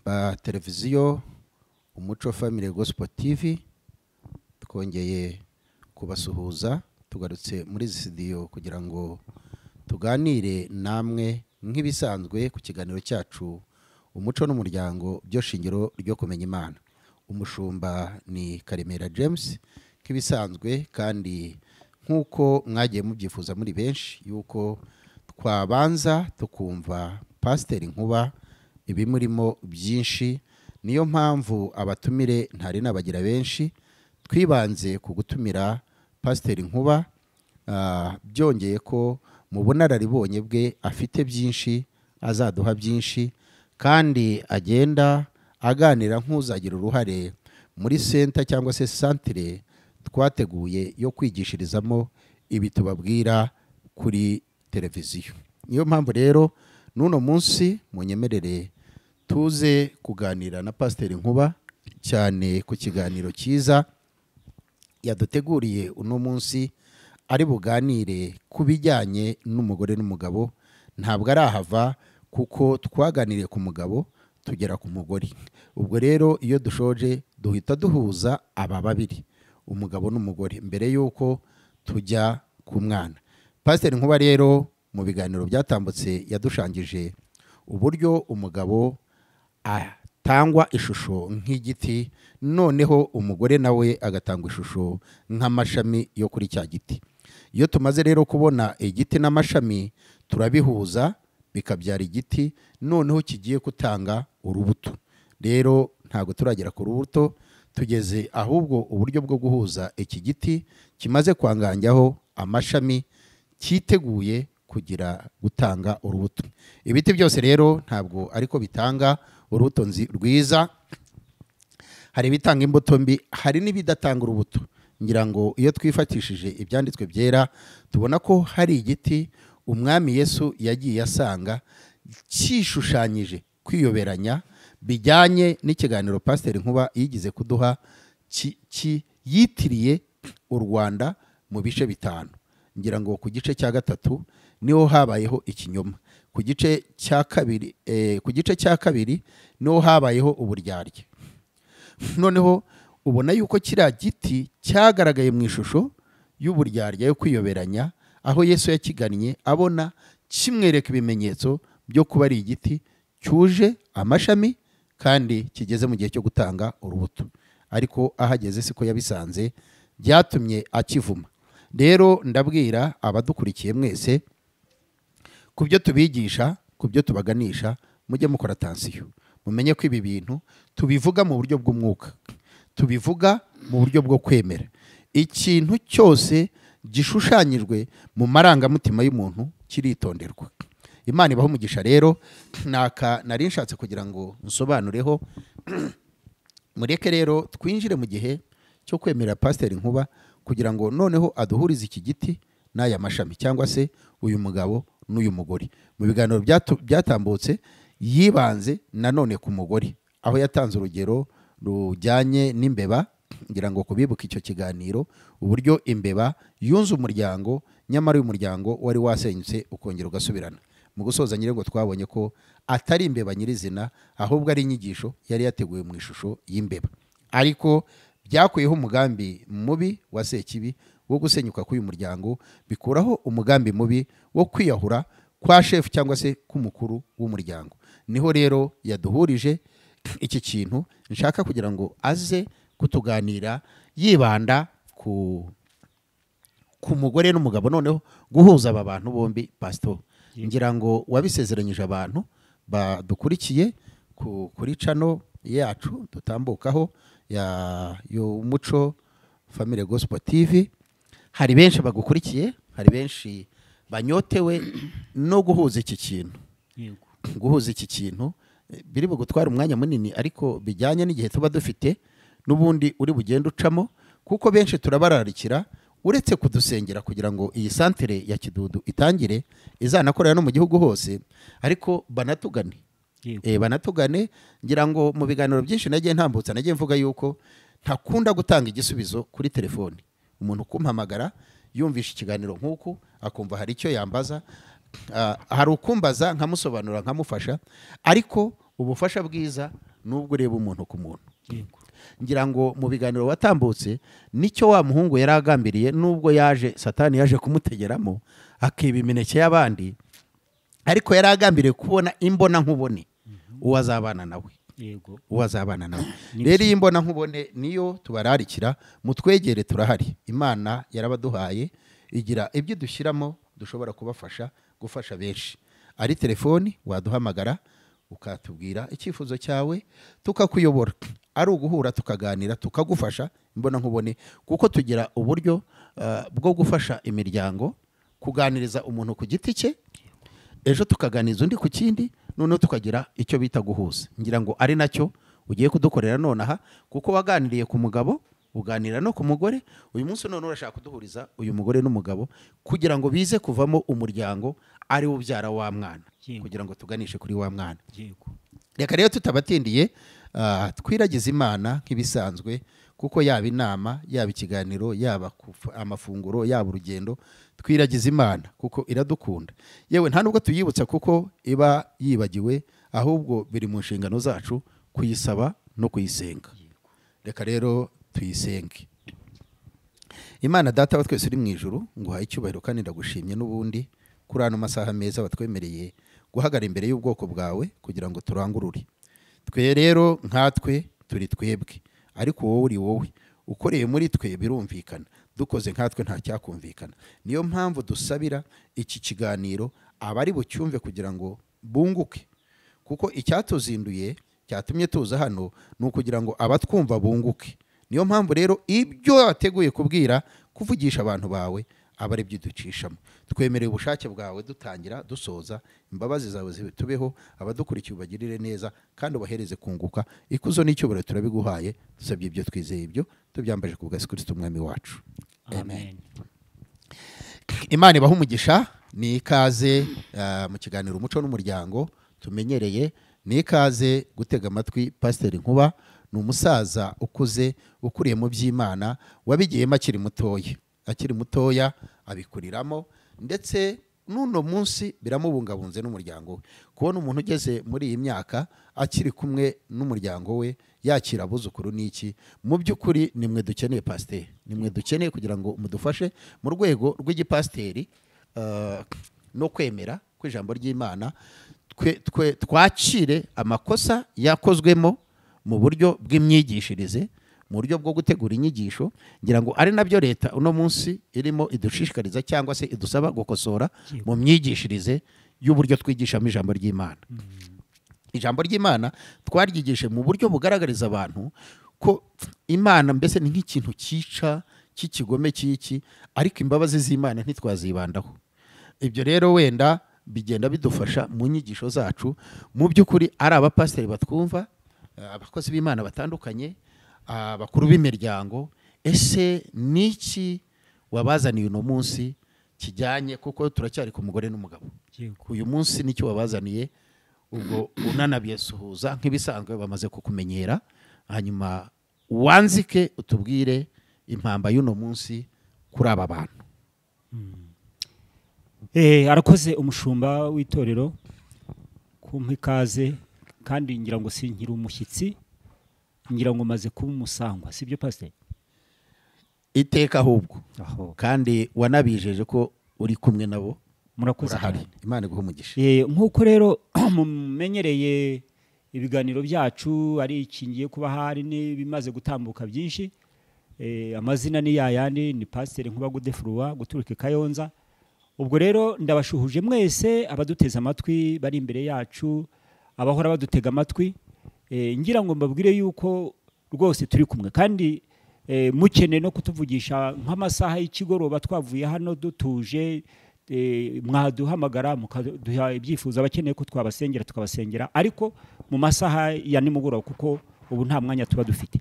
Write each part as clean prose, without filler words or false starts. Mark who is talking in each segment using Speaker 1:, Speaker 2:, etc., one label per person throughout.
Speaker 1: Ba televiziyo Umuco Family Gospel TV, twongeye kubasuhuza, tugarutse muri izi studio kugira ngo tuganire namwe nk'ibisanzwe ku kiganiro cyacu Umuco n'Umuryango, byo shingiro ryo kumenya Imana. Umushumba ni Karemera James nk'ibisanzwe, kandi nk'uko mwagiye mubyifuza muri benshi yuko twabanza tukumva Pasiteri Nkuba ibimurimo byinshi, niyo mpamvu abatumire ntari nabagira benshi, twibanze ku gutumira Pasiteri Nkuba. Byongeye ko mu bunararibonye bwe afite byinshi, azaduha byinshi, kandi agenda aganira nk'uzagira uruhare muri center cyangwa se santire twateguye yo kwigishirizamo ibi tubabwira kuri televiziyo. Niyo mpamvu rero n'uno munsi munyemerere tuze kuganira na Pasiteri Nkuba cyane ku kiganiro cyiza yaduteguriye uno munsi, ari buganire ku bijyanye n'umugore n'umugabo. Ntabwo arahava kuko twaganiriye ku mugabo tugera ku mugore. Ubwo rero iyo dushoje duhita duhuza aba babiri, umugabo n'umugore, mbere y'uko tujya ku mwana. Pasiteri Nkuba rero mu biganiro byatambutse yadushangije uburyo umugabo atangwa ishusho nk'igiti, noneho umugore nawe agatanga ishusho nk'amashami yo kuri cya giti. Iyo tumaze rero kubona igiti n'amashami, turabihuza bikabyara igiti noneho kigiye gutanga urubuto. Rero ntabwo turagera ku rubuto, tugeze ahubwo uburyo bwo guhuza iki giti kimaze kwanganjyaho amashami cyiteguye kugira gutanga urubuto. Ibiti byose rero ntabwo ariko bitanga urubuto rwiza, hari ibitanga imbuto mbi, hari n'ibidatanga urubuto. Ngira ngo iyo twifatishije ibyanditswe byera tubona ko hari igiti Umwami Yesu yagiye asanga cyishushanyije kwiyoberanya, bijyanye n'ikiganiro Pasiteri Nkuba yigize kuduha yitiriye u Rwanda mu bice 5. Ngira ngo ku gice cya 3 niho habayeho ikinyoma, ku gice cya kabiri, ku gice cya kabiri niho habayeho uburyarya. Noneho ubona yuko kiriya giti cyagaragaye mu ishusho y'uburyarya yo kwiyoberanya, aho Yesu yakigannye abona kimwereka ibimenyetso byo kuba ari igiti cyuje amashami kandi kigeze mu gihe cyo gutanga urubuto, ariko ahageze siko yabisanze, byatumye akivuma. Rero ndabwira abadukurikiye mwese, ku byo tubigisha, ku byo tubaganisha, mujye mukora tansiyo, mumenye ko ibi bintu tubivuga mu buryo bw'umwuka, tubivuga mu buryo bwo kwemera. Ikintu cyose gishushanyijwe mu marangamutima y'umuntu kiritonderwa. Imana ibaho umugisha. Rero naka nari nshatse kugira ngo nsobanureho, mureke rero twinjire mu gihe cyo kwemera Pasiteri Nkuba kugira ngo noneho aduhurize iki giti n'aya mashami, cyangwa se uyu mugabo n'uyu mugore. Mu biganiro byatambutse yibanze nanone ku mugore, aho yatanze urugero rujyanye n'imbeba. Ngira ngo kubibuka icyo kiganiro, uburyo imbeba yunze umuryango, nyamara uyu muryango wari wasenyutse ukongera ugasubirana. Mu gusoza nyire ngo twabonye ko atari imbeba nyirizina, ahubwo ari inyigisho yari yateguwe mu ishusho y'imbeba, ariko byakuyeho umugambi mubi wa Sekibi wo gusenyuka k'uyu muryango, bikuraho umugambi mubi wo kwiyahura kwa shefu cyangwa se k'umukuru w'umuryango. Niho rero yaduhurije iki kintu nshaka kugira ngo aze kutuganira yibanda ku mugore n'umugabo, noneho guhuza aba bantu bombi. Pastor, ngira ngo wabisezeranyije abantu badukurikiye kuri channel yacu dutambukaho ya Umuco Family Gospel TV, hari benshi bagukurikiye, hari benshi banyotewe no guhuza iki kintu. Guhuza iki kintu biri bugutwara umwanya munini, ariko bijyanye n'igihe tuba dufite n'ubundi uri bugende ucamo, kuko benshi turabararikira uretse kudusengera kugira ngo iyi santere ya Kidudu itangire, izanakorera no mu gihugu hose, ariko banatugane. Banatugane. Ngira ngo mu biganiro byinshi nagiye ntambutsa, nagiye mvuga yuko ntakunda gutanga igisubizo kuri telefoni. Umuntu kumpamagara yumvisha ikiganiro nk'uku akumva hari icyo yambaza, hari ukumbaza nkamusobanura nkamufasha, ariko ubufasha bwiza Nubwo ureba umuntu ku muntu. Ngira ngo mu biganiro watambutse nicyo wa muhungu yaragambiriye, nubwo yaje Satani yaje kumutegeramo akiba imineke y'abandi, ariko yaragambiriye kubona imbona nkubone uwazabana nawe.
Speaker 2: Yego,
Speaker 1: uwazabana nawe. Rero iyi imbona nkubone niyo tubararikira, mutwegere, turahari. Imana yarabaduhaye, igira ibyo dushyiramo dushobora kubafasha gufasha benshi. Ari telefoni waduhamagara ukatubwira icyifuzo cyawe tukakuyobora, ari uguhura tukaganira tukagufasha imbona nkubone, kuko tugira uburyo bwo gufasha imiryango, kuganiriza umuntu ku giti cye, ejo tukaganiriza undi ku kindi, noneho tukagira icyo bita guhuza. Ngira ngo ari nacyo ugiye kudukorera nonaha, kuko waganiriye ku mugabo, uganira no ku mugore, uyu munsi none urashaka kuduhuriza uyu mugore n'umugabo kugira ngo bize kuvamo umuryango ari wo ubyara wa mwana, kugira ngo tuganishe kuri wa mwana. Reka rero tutabatindiye, twiragize Imana nk'ibisanzwe, kuko yaba inama, yaba ikiganiro, yaba amafunguro, yaba urugendo, twiragize Imana kuko iradukunda. Yewe nta nubwo tuyibutsa kuko iba yibagiwe, ahubwo biri mu nshingano zacu kuyisaba no kuyisenga. Reka rero tuyisenge. Imana Data wa twese uri mu ijuru, nguhaye icyubahiro kandi ndagushimye n'ubundi kuri ano masaha meza watwemereye guhagarara imbere y'ubwoko bwawe kugira ngo turangurure. Twe rero nkatwe turi twebwe, ariko wowe uri wowe, ukoreye muri twe birumvikana, dukoze nkatwe nta cyakumvikana. Niyo mpamvu dusabira iki kiganiro abari bucyumve kugira ngo bunguke, kuko icyatuzinduye cyatumye tuza hano ni ukugira ngo abatwumva bunguke. Niyo mpamvu rero ibyo wateguye kubwira kuvugisha abantu bawe aba ari byo ducishamo. Twemereye ubushake bwawe dutangira dusoza, imbabazi zawe zitubeho, abadukurikiye ubagirire neza kandi ubahereze kunguka. Ikuzo n'icyubahiro turabiguhaye, dusabye ibyo twizeye, ibyo tubyambaje ku bwa Yesu Kristo umwami wacu.
Speaker 2: Amen.
Speaker 1: Imana ibahe umugisha. Ni ikaze mu kiganiro Umuco n'Umuryango tumenyereye. Ni ikaze gutega amatwi Pasiteri Nkuba. Ni umusaza ukuze ukuriye mu by'Imana, wabigiyemo akiri mutoya, akiri mutoya abikuriramo, ndetse n'uno munsi biramubungabunze n'umuryango we. Kubona umuntu ugeze muri iyi myaka akiri kumwe n'umuryango we, yakira abuzukuru n'iki, mu by'ukuri nimwe dukeneye pasiteri, nimwe dukeneye kugira ngo mudufashe mu rwego rw'igipasiteri no kwemera kw'ijambo ry'Imana, twakire amakosa yakozwemo mu buryo bw'imyigishirize, mu buryo bwo gutegura inyigisho. Ngira ngo ari nabyo leta uno munsi irimo idushishikariza cyangwa se idusaba gukosora mu myigishirize y'uburyo twigishamo ijambo ry'Imana. Ijambo ry'Imana twaryigishe mu buryo bugaragariza abantu ko Imana mbese ni nk'ikintu cyica cy'ikigome cy'iki, ariko imbabazi z'Imana ntitwazibandaho. Ibyo rero wenda bigenda bidufasha mu nyigisho zacu. Mu by'ukuri ari abapasiteri batwumva, abakozi b'Imana batandukanye, abakuru b'imiryango, ese niki wabazaniye uno munsi kijyanye, kuko turacyari ku mugore n'umugabo. Uyu munsi nicyo wabazaniye, ubwo unanabyesuhuza nk'ibisanzwe bamaze kukumenyera, hanyuma wanzike utubwire impamba y'uno munsi kuri aba bantu.
Speaker 2: Arakoze umushumba w'itorero kumpa ikaze, kandi ngira ngo sinkiri umushyitsi, ngira ngo maze kuba umusangwa, sibyo pastor?
Speaker 1: Iteka ahubwo, kandi wanabijeje ko uri kumwe nabo,
Speaker 2: murakoze
Speaker 1: cyane. Imana iguhe umugisha.
Speaker 2: Nkuko rero mumenyereye ibiganiro byacu, ari ikingiye kuba hari n'ibimaze gutambuka byinshi. Amazina ni yayandi, ni Pastor Nkuba Godefroid guturuka Kayonza. Ubwo rero ndabashuhuje mwese abaduteze amatwi bari imbere yacu, abahora badutega amatwi, ngira ngo mbabwire yuko rwose turi kumwe, kandi mukene no kutuvugisha nk'amasaha y'ikigoroba twavuye hano dutuje, mwaduhamagara mukaduha ibyifuzo, abakeneye ko twabasengera tukabasengera, ariko mu masaha ya nimugoroba kuko ubu nta mwanya tuba dufite.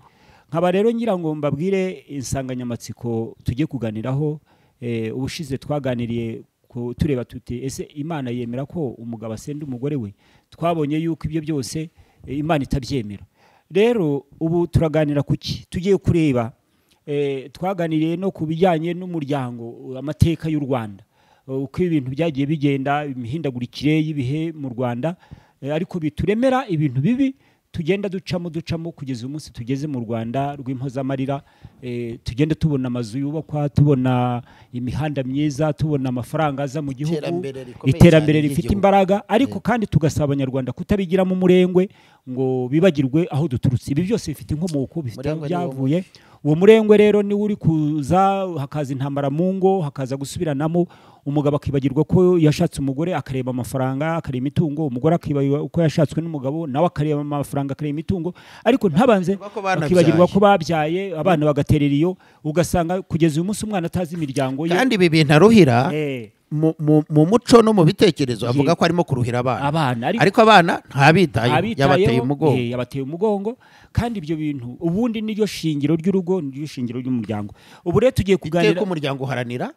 Speaker 2: Nkaba rero ngira ngo mbabwire insanganyamatsiko tugiye kuganiraho. Ubushize twaganiriye tureba tuti ese Imana yemera ko umugabo asenda umugore we? Twabonye yuko ibyo byose Imana itabyemera. Rero ubu turaganira kuki? Tugiye kureba, twaganiriye no kubijyanye n'umuryango, amateka y'u Rwanda, uko ibintu byagiye bigenda, imihindagurikire y'ibihe mu Rwanda, ariko bituremera ibintu bibi tugenda ducamo kugeza umunsi tugeze mu Rwanda rw'impozamarira. Tugenda tubona amazu yubakwa, tubona imihanda myiza, tubona amafaranga aza mu gihugu, iterambere rifite imbaraga, ariko kandi tugasaba abanyarwanda kutabigiramo umurengwe ngo bibagirwe aho duturutse. Ibi byose bifite inkomoko, bifite byavuye. Uwo murengwe rero ni uri kuza, hakaza intambara mu ngo, hakaza gusubiranamo, umugabo akibagirwa ko yashatse umugore akareba amafaranga, akareba imitungo, umugore akibagirwa uko yashatswe n'umugabo nawe akareba amafaranga, akareba imitungo, ariko ntabanze akibagirwa ko babyaye abana bagaterera iyo, ugasanga kugeza uyu munsi umwana atazi imiryango ye.
Speaker 1: Kandi ibi bintu aruhira mu muco no mu bitekerezo avuga ko arimo kuruhira abana, ariko abana ntabitaye, yabateye umugongo,
Speaker 2: yabateye umugongo. Kandi ibyo bintu ubundi niryo shingiro ry'urugo, niryo shingiro ry'umuryango. Ubu rero tugiye kuganira
Speaker 1: iteka umuryango uharanira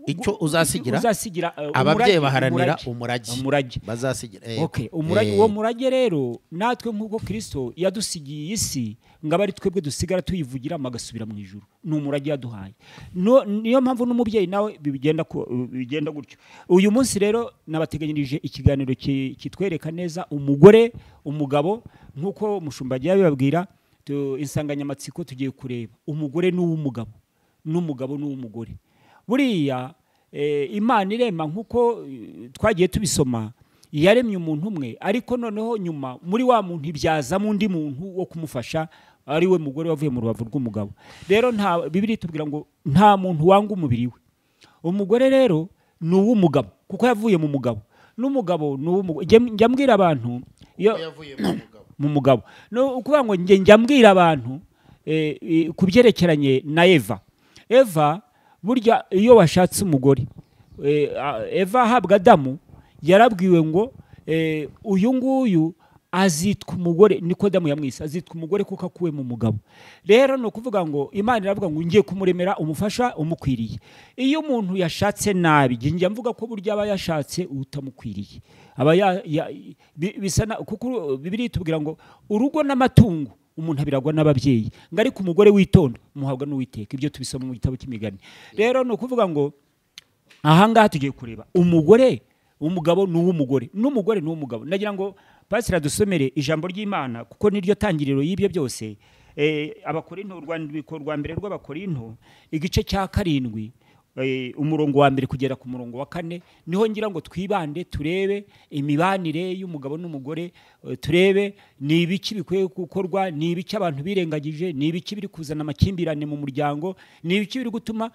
Speaker 1: icyo uzasigira ababyeyi baharanira umurage bazasigira.
Speaker 2: Okay, umurage, uwo murage rero natwe nk'uko Kristo yadusigiye isi ngo abari twebwe dusigara tuyivugira magasubira mu ijuru, ni umurage yaduhaye. Niyo mpamvu n'umubyeyi nawe bigenda gutyo. Uyu munsi rero nabateganyirije ikiganiro kitwereka neza umugore, umugabo, nk'uko umushumba agiye abibabwira. Insanganyamatsiko tugiye kureba umugore n'uw'umugabo, n'umugabo n'uw'umugore. Buriya Imana irema nk'uko twagiye tubisoma, yaremye umuntu umwe, ariko noneho nyuma muri wa muntu ibyazamo undi muntu wo kumufasha, ari we mugore wavuye mu rubavu rw'umugabo. Rero nta Bibiliya itubwira ngo nta muntu wanga umubiri we. Umugore rero ni uw'umugabo kuko yavuye mu mugabo, n'umugabo ni uw'umugore. Njya mbwira abantu iyo mu mugabo, no ukuvuga ngo njya mbwira abantu kubyerekeranye na Eva. Eva burya iyo washatse umugore, Eva ahabwa Adamu yarabwiwe ngo uyu nguyu azitwa umugore, niko Adamu yamwise, azitwa umugore kuko akuwe mu mugabo. Rero no kuvuga ngo Imana iravuga ngo ngiye kumuremera umufasha umukwiriye. Iyo umuntu yashatse nabi, njya mvuga ko burya aba yashatse utamukwiriye, aba bisa kuko Bibiliya itubwira ngo urugo n'amatungo umuntu abiragwa n'ababyeyi, ngo ariko umugore witonda muhabwa n'Uwiteka. Ibyo tubisoma mu gitabo cy'imigani. Rero no kuvuga ngo ahangaha tugiye kureba umugore, umugabo n'uw'umugore, n'umugore n'uw'umugabo. Nagira ngo Pastor dusomere ijambo ry'Imana kuko niryo tangiriro y'ibyo byose. Abakorinto, urwandiko rwa mbere rw'Abakorinto igice cya 7, umurongo wa mbere kugera ku murongo wa 4, niho ngira ngo twibande turebe imibanire y'umugabo n'umugore, turebe ni ibiki bikwiye gukorwa, ni ibiki abantu birengagije, ni ibiki biri kuzana amakimbirane mu muryango, ni ibiki biri gutuma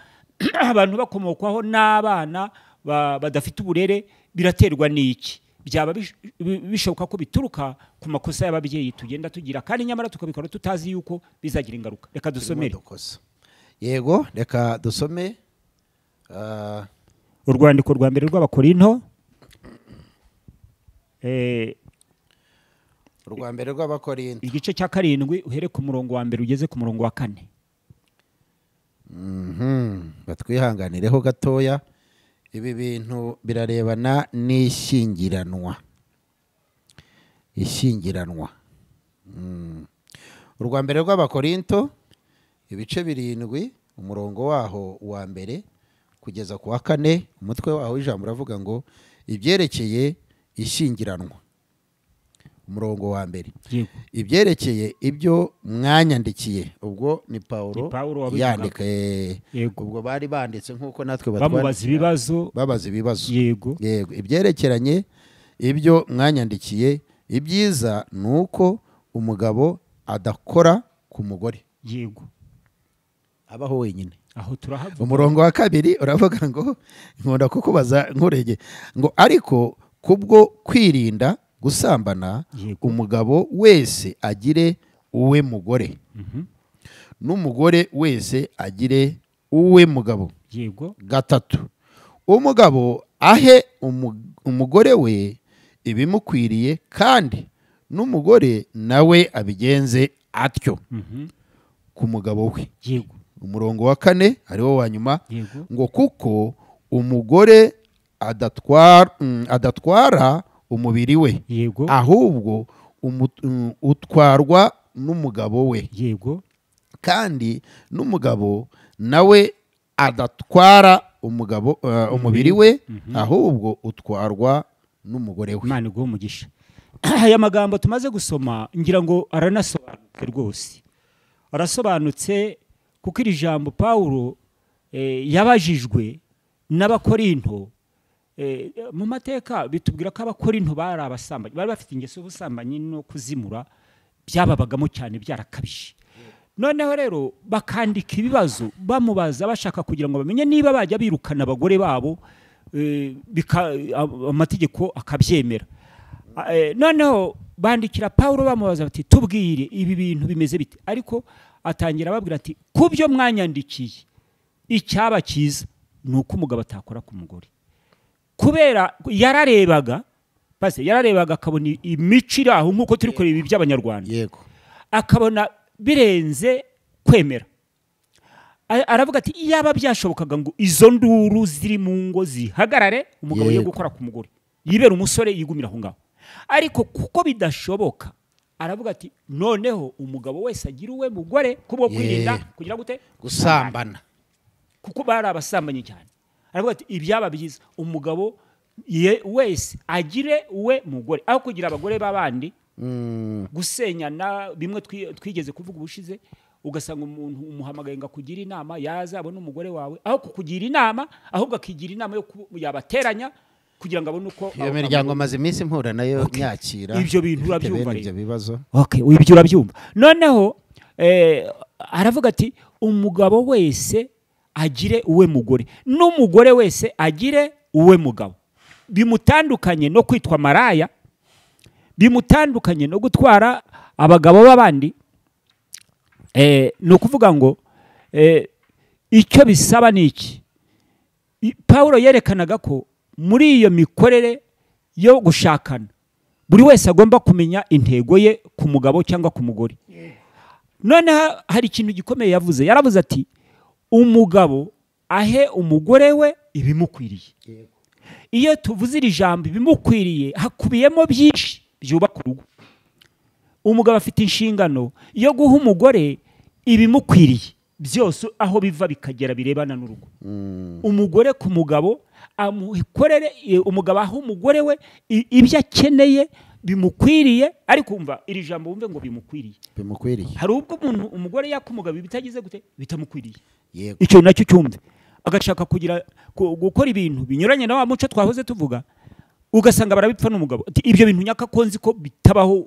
Speaker 2: abantu bakomokwaho n'abana badafite uburere, biraterwa n'iki? Byaba bishoboka ko bituruka ku makosa y'ababyeyi tugenda tugira, kandi nyamara tukabikora tutazi yuko bizagira ingaruka. Reka dusomere.
Speaker 1: Yego, reka dusome
Speaker 2: urwandiko rwa mbere rw'Abakorinto,
Speaker 1: urwa mbere rw'Abakorinto
Speaker 2: igice cya 7, uhere ku murongo wa mbere ugeze ku murongo wa 4.
Speaker 1: Batwihanganireho gatoya, ibi bintu birarebana n'ishyingiranwa. Ishyingiranwa. Urwa mbere rw'Abakorinto ibice 7, umurongo waho wa mbere kugeza ku wa 4, umutwe waho w'ijambo uravuga ngo ibyerekeye ishyingiranwa. Umurongo wa mbere, ibyerekeye ibyo mwanyandikiye. Ubwo ni Paulo yandika, ubwo bari banditse nkuko natwe
Speaker 2: bamubaza ibibazo,
Speaker 1: babaza ibibazo.
Speaker 2: Yego,
Speaker 1: yego, ibyerekeranye ibyo mwanyandikiye, ibyiza nuko umugabo adakora ku mugore,
Speaker 2: yego,
Speaker 1: abaho wenyine.
Speaker 2: Aho turahavuga.
Speaker 1: Umurongo wa 2 uravuga ngo nkunda kukubaza nkurege ngo ariko kubwo kwirinda gusambana, umugabo wese agire uwe mugore, n'umugore wese agire uwe mugabo.
Speaker 2: Yego.
Speaker 1: 3, umugabo ahe umugore we ibimukwiriye, kandi n'umugore nawe abigenze atyo ku mugabo we.
Speaker 2: Yego.
Speaker 1: Umurongo wa 4 ariwo wa nyuma, ngo kuko umugore adatwara umubiri we,
Speaker 2: yego,
Speaker 1: ahubwo utwarwa n'umugabo we.
Speaker 2: Yego.
Speaker 1: Kandi n'umugabo nawe adatwara umugabo umubiri we, ahubwo utwarwa n'umugore we.
Speaker 2: Imana iguhe umugisha. Aya magambo tumaze gusoma ngira ngo aranasobanutse rwose, arasobanutse kuko iri jambo Pawulo yabajijwe n'Abakorinto. Mu mateka bitubwira ko Abakorinto bari abasambanyi, bari bafite ingeso y'ubusambanyi no kuzimura, byababagamo cyane byarakabije. Noneho rero bakandika ibibazo bamubaza bashaka kugira ngo bamenye niba bajya birukana abagore babo, amategeko akabyemera. Noneho bandikira Pawulo bamubaza bati tubwire ibi bintu bimeze bite, ariko atangira ababwira ati kubyo mwanyandikiye icyaba cyiza ni uko umugabo atakora ku mugore, kubera yararebaga base yararebaga akabona imico iri aho nk'uko turi kureba ibi by'Abanyarwanda,
Speaker 1: yego,
Speaker 2: akabona birenze kwemera. Aravuga ati iyaba byashobokaga ngo izo nduru ziri mu ngo zihagarare, umugabo ye gukora ku mugore yibera umusore yigumira aho ngaho, ariko kuko bidashoboka aravuga ati noneho umugabo wese agira uwe mugore kubwo kwirinda kugira gute
Speaker 1: gusambana,
Speaker 2: kuko bari abasambanyi cyane. Aravuga ati ibyaba byiza umugabo wese agire uwe mugore aho kugira abagore b'abandi gusenyana. Bimwe twigeze kuvuga ubushize, ugasanga umuntu umuhamagaye ngo akugira inama, yaza abona umugore wawe aho kukugira inama ahubwo akigira inama yo yabateranya kugira ngo abone uko
Speaker 1: iyo miryango maze iminsi mpura nayo nyakira
Speaker 2: ibyo bintu urabyumva
Speaker 1: ibyo bibazo.
Speaker 2: Okay, ibyo urabyumva. Noneho aravuga ati umugabo wese agire uwe mugore n'umugore wese agire uwe mugabo, bimutandukanye no kwitwa maraya, bimutandukanye no gutwara abagabo b'abandi. No kuvuga ngo icyo bisaba ni iki. Pawulo yerekanaga ko muri iyo mikorere yo gushakana buri wese agomba kumenya intego ye ku mugabo cyangwa ku mugore. Noneho hari ikintu gikomeye yavuze, yaravuze ati umugabo ahe umugore we ibimukwiriye. Iyo tuvuze iri jambo ibimukwiriye hakubiyemo byinshi byubaka urugo. Umugabo afite inshingano yo guha umugore ibimukwiriye byose aho biva bikagera birebana n'urugo. Umugore ku mugabo amukorere, umugabo aho umugore we ibyo akeneye bimukwiriye. Ariko umva iri jambo wumve ngo bimukwiriye,
Speaker 1: bimukwiriye.
Speaker 2: Hari ubwo umuntu umugore yakumugabo bitagize gute bitamukwiriye,
Speaker 1: yego,
Speaker 2: icyo nacyo cyumve, agashaka kugira gukora ibintu binyuranye na wa muco twahoze tuvuga, ugasanga barabipfa n'umugabo ati ibyo bintu nyaka ko nzi ko bitabaho,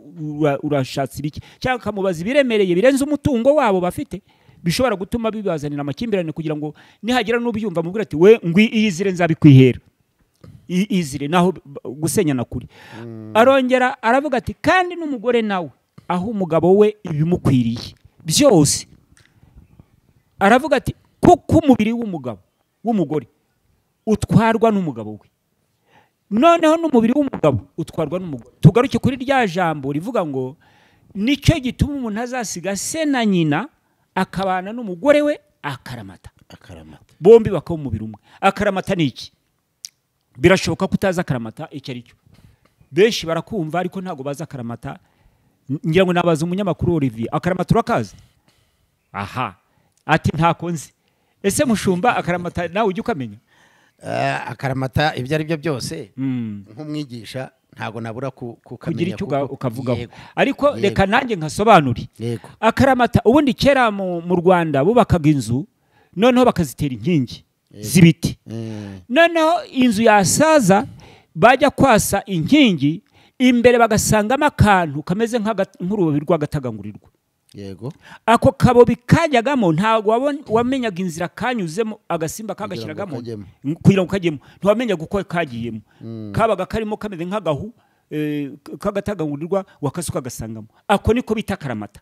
Speaker 2: urashatse ibiki, cyangwa akamubaza ibiremereye birenze umutungo wabo bafite bishobora gutuma bibazanira amakimbirane, kugira ngo nihagira n'ubyumva mubwira ati we ngwi iyizire nzabikwihera, iyizire naho gusenyana kuri. Arongera aravuga ati kandi n'umugore nawe aho umugabo we ibimukwiriye byose. Aravuga ati kuko umubiri w'umugabo w'umugore utwarwa n'umugabo we, noneho n'umubiri w'umugabo utwarwa n'umugore. Tugaruke kuri rya jambo rivuga ngo nicyo gituma umuntu azasiga se na nyina akabana n'umugore we akaramata,
Speaker 1: akaramata,
Speaker 2: bombi bakaba umubiri umwe. Akaramata ni iki? Birashoboka ko utazi akaramata icyo ari cyo, benshi barakumva ariko ntago bazi akaramata. Ngira ngo nabaza umunyamakuru Olivier, akaramata urakazi? Aha, ati ntako nzi. Ese mushumba akaramata nawe ujya ukamenya?
Speaker 1: Akaramata ibyo ari byo byose nk'umwigisha ntago nabura
Speaker 2: kugira icyo ukavugaho, ariko reka nanjye nkasobanure. Akaramata ubundi kera mu Rwanda bubakaga inzu noneho bakazitera inkingi z'ibiti, noneho inzu yasaza bajya kwasa inkingi imbere bagasangamo akantu kameze nk'urubobi rw'agatagangurirwa.
Speaker 1: Yego,
Speaker 2: ako kabobi kajyagamo ntago wamenyaga inzira kanyuzemo, agasimba kagashyiragamo kugira ngo kajyemo, ntiwamenyaga uko kagiyemo. Kabaga karimo kameze nk'agahu kagatagangurirwa wakasuka gasangamo. Ako niko bita karamata.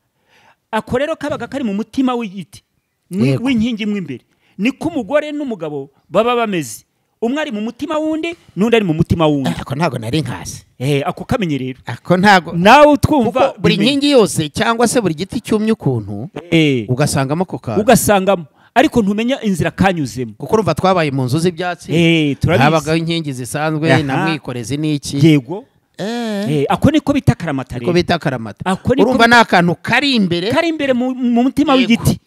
Speaker 2: Ako rero kabaga kari mu mutima w'igiti w'inkingi imwe imbere. Niko umugore n'umugabo baba bameze, umwe ari mu mutima wundi n'undi ari mu mutima wundi.
Speaker 1: Ako ntago nari nkazi.
Speaker 2: Ako kamenye rero,
Speaker 1: ako ntago
Speaker 2: nawe utwumva
Speaker 1: buri nkingi yose cyangwa se buri giti cyumye ukuntu ugasangamo ako kantu,
Speaker 2: ugasangamo, ariko ntumenya inzira kanyuzemo,
Speaker 1: kuko urumva twabaye mu nzu z'ibyatsi, habagaho inkingi zisanzwe na mwikorezi n'iki.
Speaker 2: Yego, ako niko bita karamata rero,
Speaker 1: niko bita karamata. Urumva ni akantu kari imbere,
Speaker 2: kari imbere mu mutima w'igiti,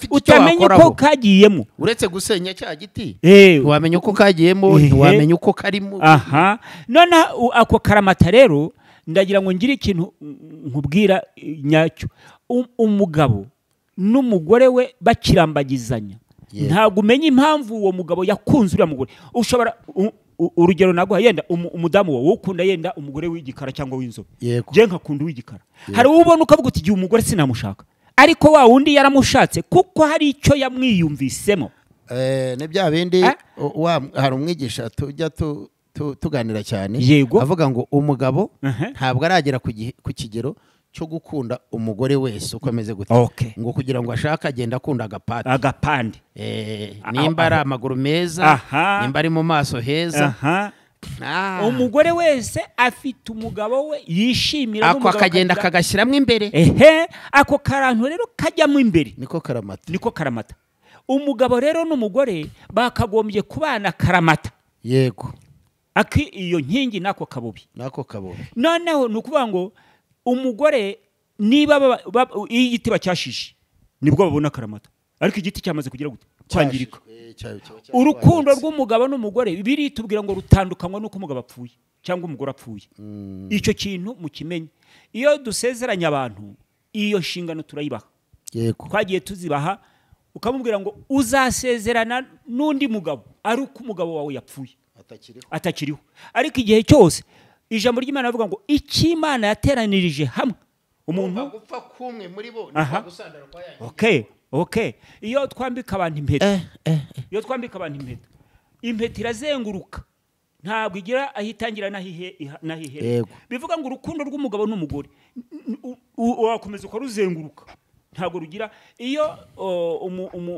Speaker 2: utamenya uko kagiyemo,
Speaker 1: uretse gusenya cya giti ntiwamenya uko kagiyemo, ntiwamenya uko karimo.
Speaker 2: Aha, none ako karamata rero Ndagira ngo ngire ikintu nkubwira nyacyo. Umugabo n'umugore we bakirambagizanya, ntabwo umenya impamvu uwo mugabo yakunze uriya mugore. Ushobora urugero naguha, yenda umudamu wawe ukunda yenda umugore w'igikara cyangwa w'inzobe, je nkakunda uw'igikara. Hari ubona ukavuga uti igihe umugore sinamushaka, ariko wa wundi yaramushatse kuko hari icyo yamwiyumvisemo.
Speaker 1: Ne bya bindi hari umwigisha tujya tuganira cyane avuga ngo umugabo ntabwo aragera ku kigero cyo gukunda umugore wese uko ameze gute, ngo kugira ngo ashaka agenda akunda agapande, nimba ari amaguru meza, nimba ari mu maso heza.
Speaker 2: Umugore wese afite umugabo we yishimira,
Speaker 1: ako akagenda akagashyiramo imbere.
Speaker 2: Ako karantu rero kajyamo imbere,
Speaker 1: niko karamata,
Speaker 2: niko karamata. Umugabo rero n'umugore bakagombye kubana karamata.
Speaker 1: Yego,
Speaker 2: aki iyo nkingi nako kabubi,
Speaker 1: nako kabubi.
Speaker 2: Noneho nukuvuga ngo umugore niba igiti bacyashije nibwo babona karamata, ariko igiti cyamaze kugira gute kwangirika. Urukundo rw'umugabo n'umugore biritubwira ngo rutandukanywa nuko umugabo apfuye cyangwa umugore apfuye. Icyo kintu mukimenye. Iyo dusezeranya abantu iyo nshingano turayibaha.
Speaker 1: Yego,
Speaker 2: twagiye tuzibaha, ukamubwira ngo uzasezerana n'undi mugabo ari uko umugabo wawe yapfuye atakiriho. Ariko igihe cyose ijambo ry'Imana rivuga ngo icyo Imana yateranirije hamwe umuntu
Speaker 1: gupfa kumwe muri bo ni gusandara kwa yanyu.
Speaker 2: Okay. Iyo twambika abantu impeta, iyo twambika abantu impeta, impeta irazenguruka, ntabwo igira ahitangira nahihe. Bivuga ngo urukundo rw'umugabo n'umugore wakomeza ukaruzenguruka, ntabwo rugira. Iyo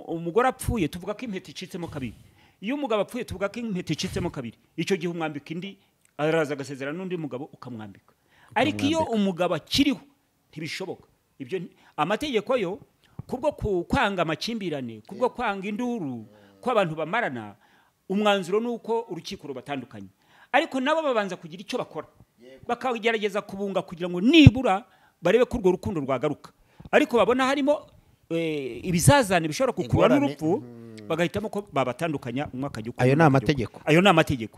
Speaker 2: umugore apfuye tuvuga ko impeta icitsemo kabiri, iyo umugabo apfuye tuvuga ko impeta icitsemo kabiri. Icyo gihe umwambika indi, araza agasezerana n'undi mugabo ukamwambika. Ariko iyo umugabo akiriho ntibishoboka. Ibyo amategeko yo kubwo kwanga amakimbirane, kubwo kwanga induru ko abantu bamarana, umwanzuro nuko urukiko rubatandukanye. Ariko nabo babanza kugira icyo bakora, bakagerageza kubunga kugira ngo nibura barebe ko urwo rukundo rwagaruka. Ariko babona harimo ibizazane bishobora kukura n'urupfu, bagahitamo ko babatandukanya umwe akajya uko.
Speaker 1: Ayo ni amategeko,
Speaker 2: ayo ni amategeko.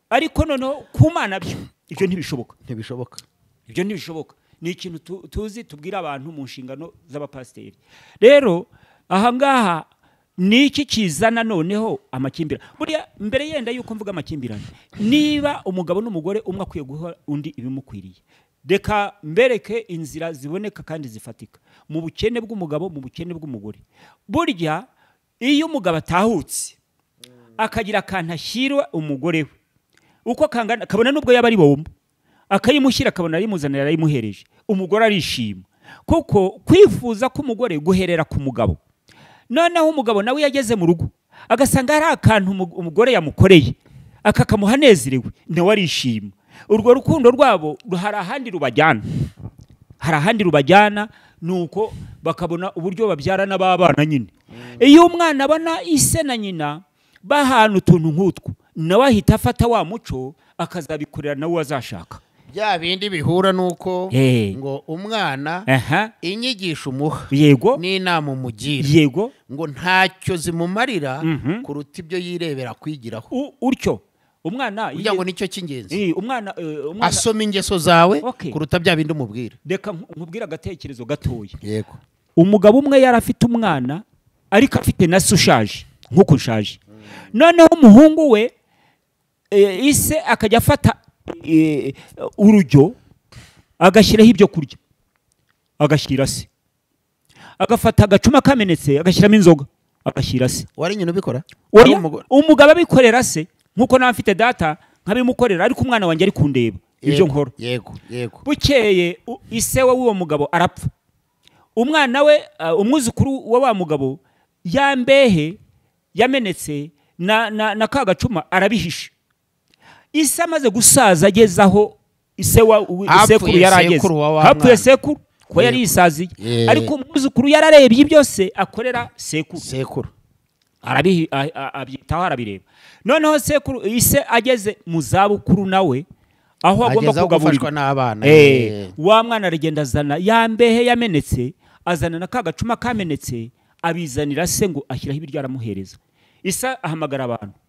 Speaker 2: Ariko noneho kumana byo ibyo ntibishoboka,
Speaker 1: ntibishoboka,
Speaker 2: ibyo ntibishoboka. Ni ikintu tuzi tubwira abantu mu nshingano z'abapasiteri. Rero aha ngaha ni iki kizana noneho amakimbirane? Buriya mbere yenda yuko mvuga amakimbirane, niba umugabo n'umugore umwe akwiye guha undi ibimukwiriye, reka mbereke inzira ziboneka kandi zifatika mu bukene bw'umugabo, mu bukene bw'umugore. Burya iyo umugabo atahutse akagira akantu ashyira umugore we uko kangana, kabona nubwo yaba ari bombo, akayimushyira akabona arimuzanira arayimuhereje, umugore arishima. Kuko kwifuza k'umugore guherera ku mugabo. Noneho umugabo nawe yageze mu rugo agasanga hari akantu umugore yamukoreye akakamuha nezerewe, nawe arishima. Urwo rukundo rwabo hari ahandi rubajyana, hari ahandi rubajyana, nuko bakabona uburyo babyarana b'abana nyine. Iyo umwana abona ise na nyina bahana utuntu nk'utwo, nawe ahita afata wa muco akazabikorera nawe azashaka.
Speaker 1: Bya bindi bihura nuko ngo umwana inyigisho umuha,
Speaker 2: yego,
Speaker 1: n'inama umugira,
Speaker 2: yego,
Speaker 1: ngo ntacyo zimumarira kuruta ibyo yirebera kwigiraho.
Speaker 2: Utyo umwana
Speaker 1: kugira ngo nicyo cy'ingenzi,
Speaker 2: umwana
Speaker 1: asoma ingeso zawe kuruta bya bindi umubwira.
Speaker 2: Reka nkubwira agatekerezo gatoya.
Speaker 1: Yego,
Speaker 2: umugabo umwe yari afite umwana ariko afite na se ushaje nkuko ushaje. Noneho umuhungu we ise akajya afata urujyo agashyiraho ibyo kurya, agashyira se, agafata agacuma kamenetse agashyiramo inzoga agashyira se.
Speaker 1: Wari nyina ubikora?
Speaker 2: Umugabo abikorera se, nkuko nawe mfite data nkabimukorera, ariko umwana wanjye ari kundeba ibyo nkora.
Speaker 1: Yego, yego.
Speaker 2: Bukeye ise we w'uwo mugabo arapfa, umwana we umwuzukuru wa wa mugabo yambehe yamenetse na ka gacuma arabihisha. Ise amaze gusaza ageze aho ise wa sekuru yarageze, hapfuye sekuru ko yari yisaziye, ariko umwuzukuru yararebye byose akorera sekuru,
Speaker 1: sekuru
Speaker 2: abyitaho arabireba. Noneho sekuru ise ageze mu zabukuru nawe aho agomba kugaburirwa
Speaker 1: n'abana,
Speaker 2: wa mwana aragenda azana yambehe yamenetse, azana na ka gacuma kamenetse, abizanira se ngo ashyiraho ibiryo aramuhereza. Isa ahamagara abantu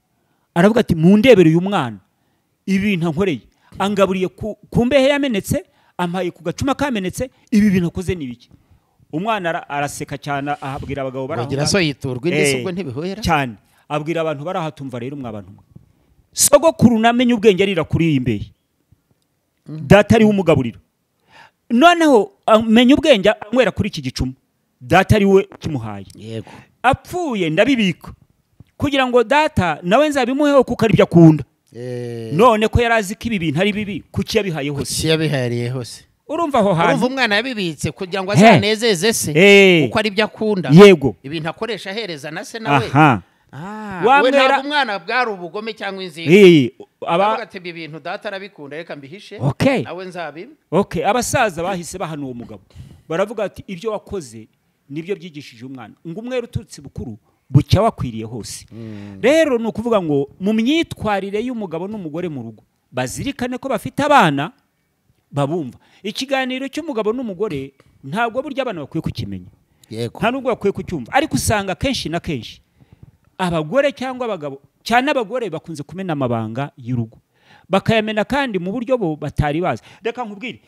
Speaker 2: aravuga ati mundebere uyu mwana ibintu ankoreye. Angaburiye ku mbehe yamenetse, ampaye ku gacuma kamenetse, ibi bintu akoze ni biki? Umwana araseka cyane, ahabwira abagabo baraho.
Speaker 1: Bagira so yiturwa indi ubwo ntibihwera
Speaker 2: cyane. Abwira abantu barahatumva rero mwa bantu mwe, sogokuru namenye ubwenge arira kuri iyi mbehe, data ari umugaburira. Noneho amenye ubwenge anywera kuri iki gicuma, data ari we kimuhaye.
Speaker 1: Yego.
Speaker 2: Apfuye ndabibika kugira ngo data nawe nzabimuheho kuko ari byo akunda. None ko yarazi ko ibi bintu ari bibi, kuki yabihaye hose?
Speaker 1: Kuki yabihariye hose?
Speaker 2: Urumva aho hantu,
Speaker 1: urumva umwana yabibitse kugira ngo azanezeze se kuko ari byo akunda.
Speaker 2: Yego.
Speaker 1: Ibintu akoresha ahereza na se nawe. We ntabwo umwana bwari ubugome cyangwa inzira. Abavuga ati ibi bintu data arabikunda reka mbihishe, nawe nzabibe.
Speaker 2: Abasaza bahise bahana uwo mugabo, baravuga ati ibyo wakoze nibyo byigishije umwana, ngo umwere uturutse bukuru bucya wakwiriye hose. Rero ni ukuvuga ngo mu myitwarire y'umugabo n'umugore mu rugo bazirikane ko bafite abana babumva. Ikiganiro cy'umugabo n'umugore ntabwo burya abana bakwiye kukimenya, nta nubwo bakwiye kucyumva, ariko usanga kenshi na kenshi abagore cyangwa abagabo, cyane abagore, bakunze kumena amabanga y'urugo, bakayamena kandi mu buryo bo batari bazi. Reka nkubwire,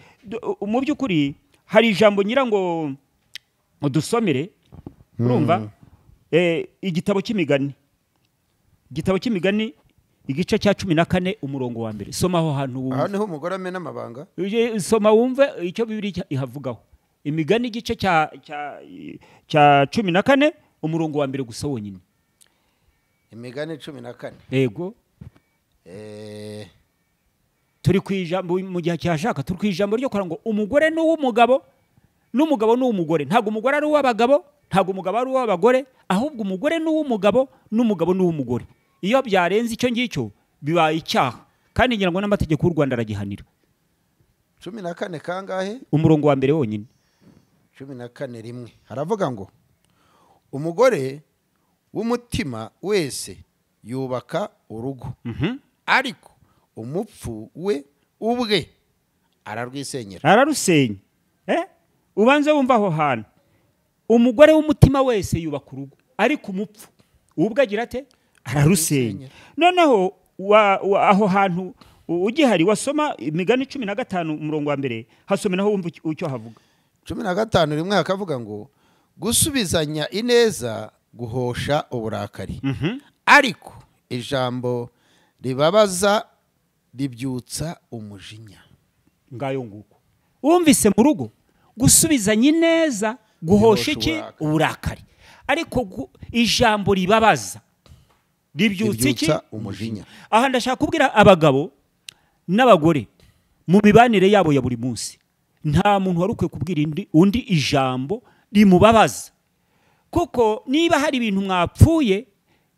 Speaker 2: mu by'ukuri hari ijambo ngira ngo udusomere, urumva igitabo cy'imigani, igitabo cy'imigani igice cya 14 umurongo wa 1. Soma aho hantu wumve.
Speaker 1: Aho niho umugore amena amabanga.
Speaker 2: Soma wumve icyo Bibiliya ihavugaho. Imigani igice cya 14 umurongo wa 1 gusa wonyine.
Speaker 1: Imigani 14.
Speaker 2: Yego. Turi kwijambo mu gihe cyashaka, turi kwijambo ryo kugira ngo umugore n'uw'umugabo n'umugabo n'uw'umugore. Ntabwo umugore ari uw'abagabo, ntabwo umugabo ari uw'abagore, ahubwo umugore n'uw'umugabo n'umugabo n'uw'umugore. Iyo byarenze icyo ngicyo bibaye icyaha, kandi ngira ngo n'amategeko y'u Rwanda aragihanira.
Speaker 1: 14 kangahe?
Speaker 2: Umurongo wa 1 wonyine.
Speaker 1: 14:1 haravuga ngo umugore w'umutima wese yubaka urugo, ariko umupfu we ubwe ararwisenyera.
Speaker 2: Ararusenya. Ubanze wumva aho hantu. Umugore w'umutima wese yubaka urugo, ariko umupfu ubwe agira ate? Ararusenya. Noneho aho hantu ugihari wasoma imigani 15 umurongo wa 1, hasome naho wumva icyo havuga.
Speaker 1: 15:1 hakavuga ngo gusubizanya ineza guhosha uburakari, ariko ijambo ribabaza ribyutsa umujinya.
Speaker 2: Ngayo nguko. Wumvise mu rugo gusubizanya ineza guhosha iki? Uburakari. Ariko ijambo ribabaza ribyutsa iki?
Speaker 1: Umujinya.
Speaker 2: Aha ndashaka kubwira abagabo n'abagore mu mibanire yabo ya buri munsi, nta muntu wari ukwiye kubwira undi ijambo rimubabaza, kuko niba hari ibintu mwapfuye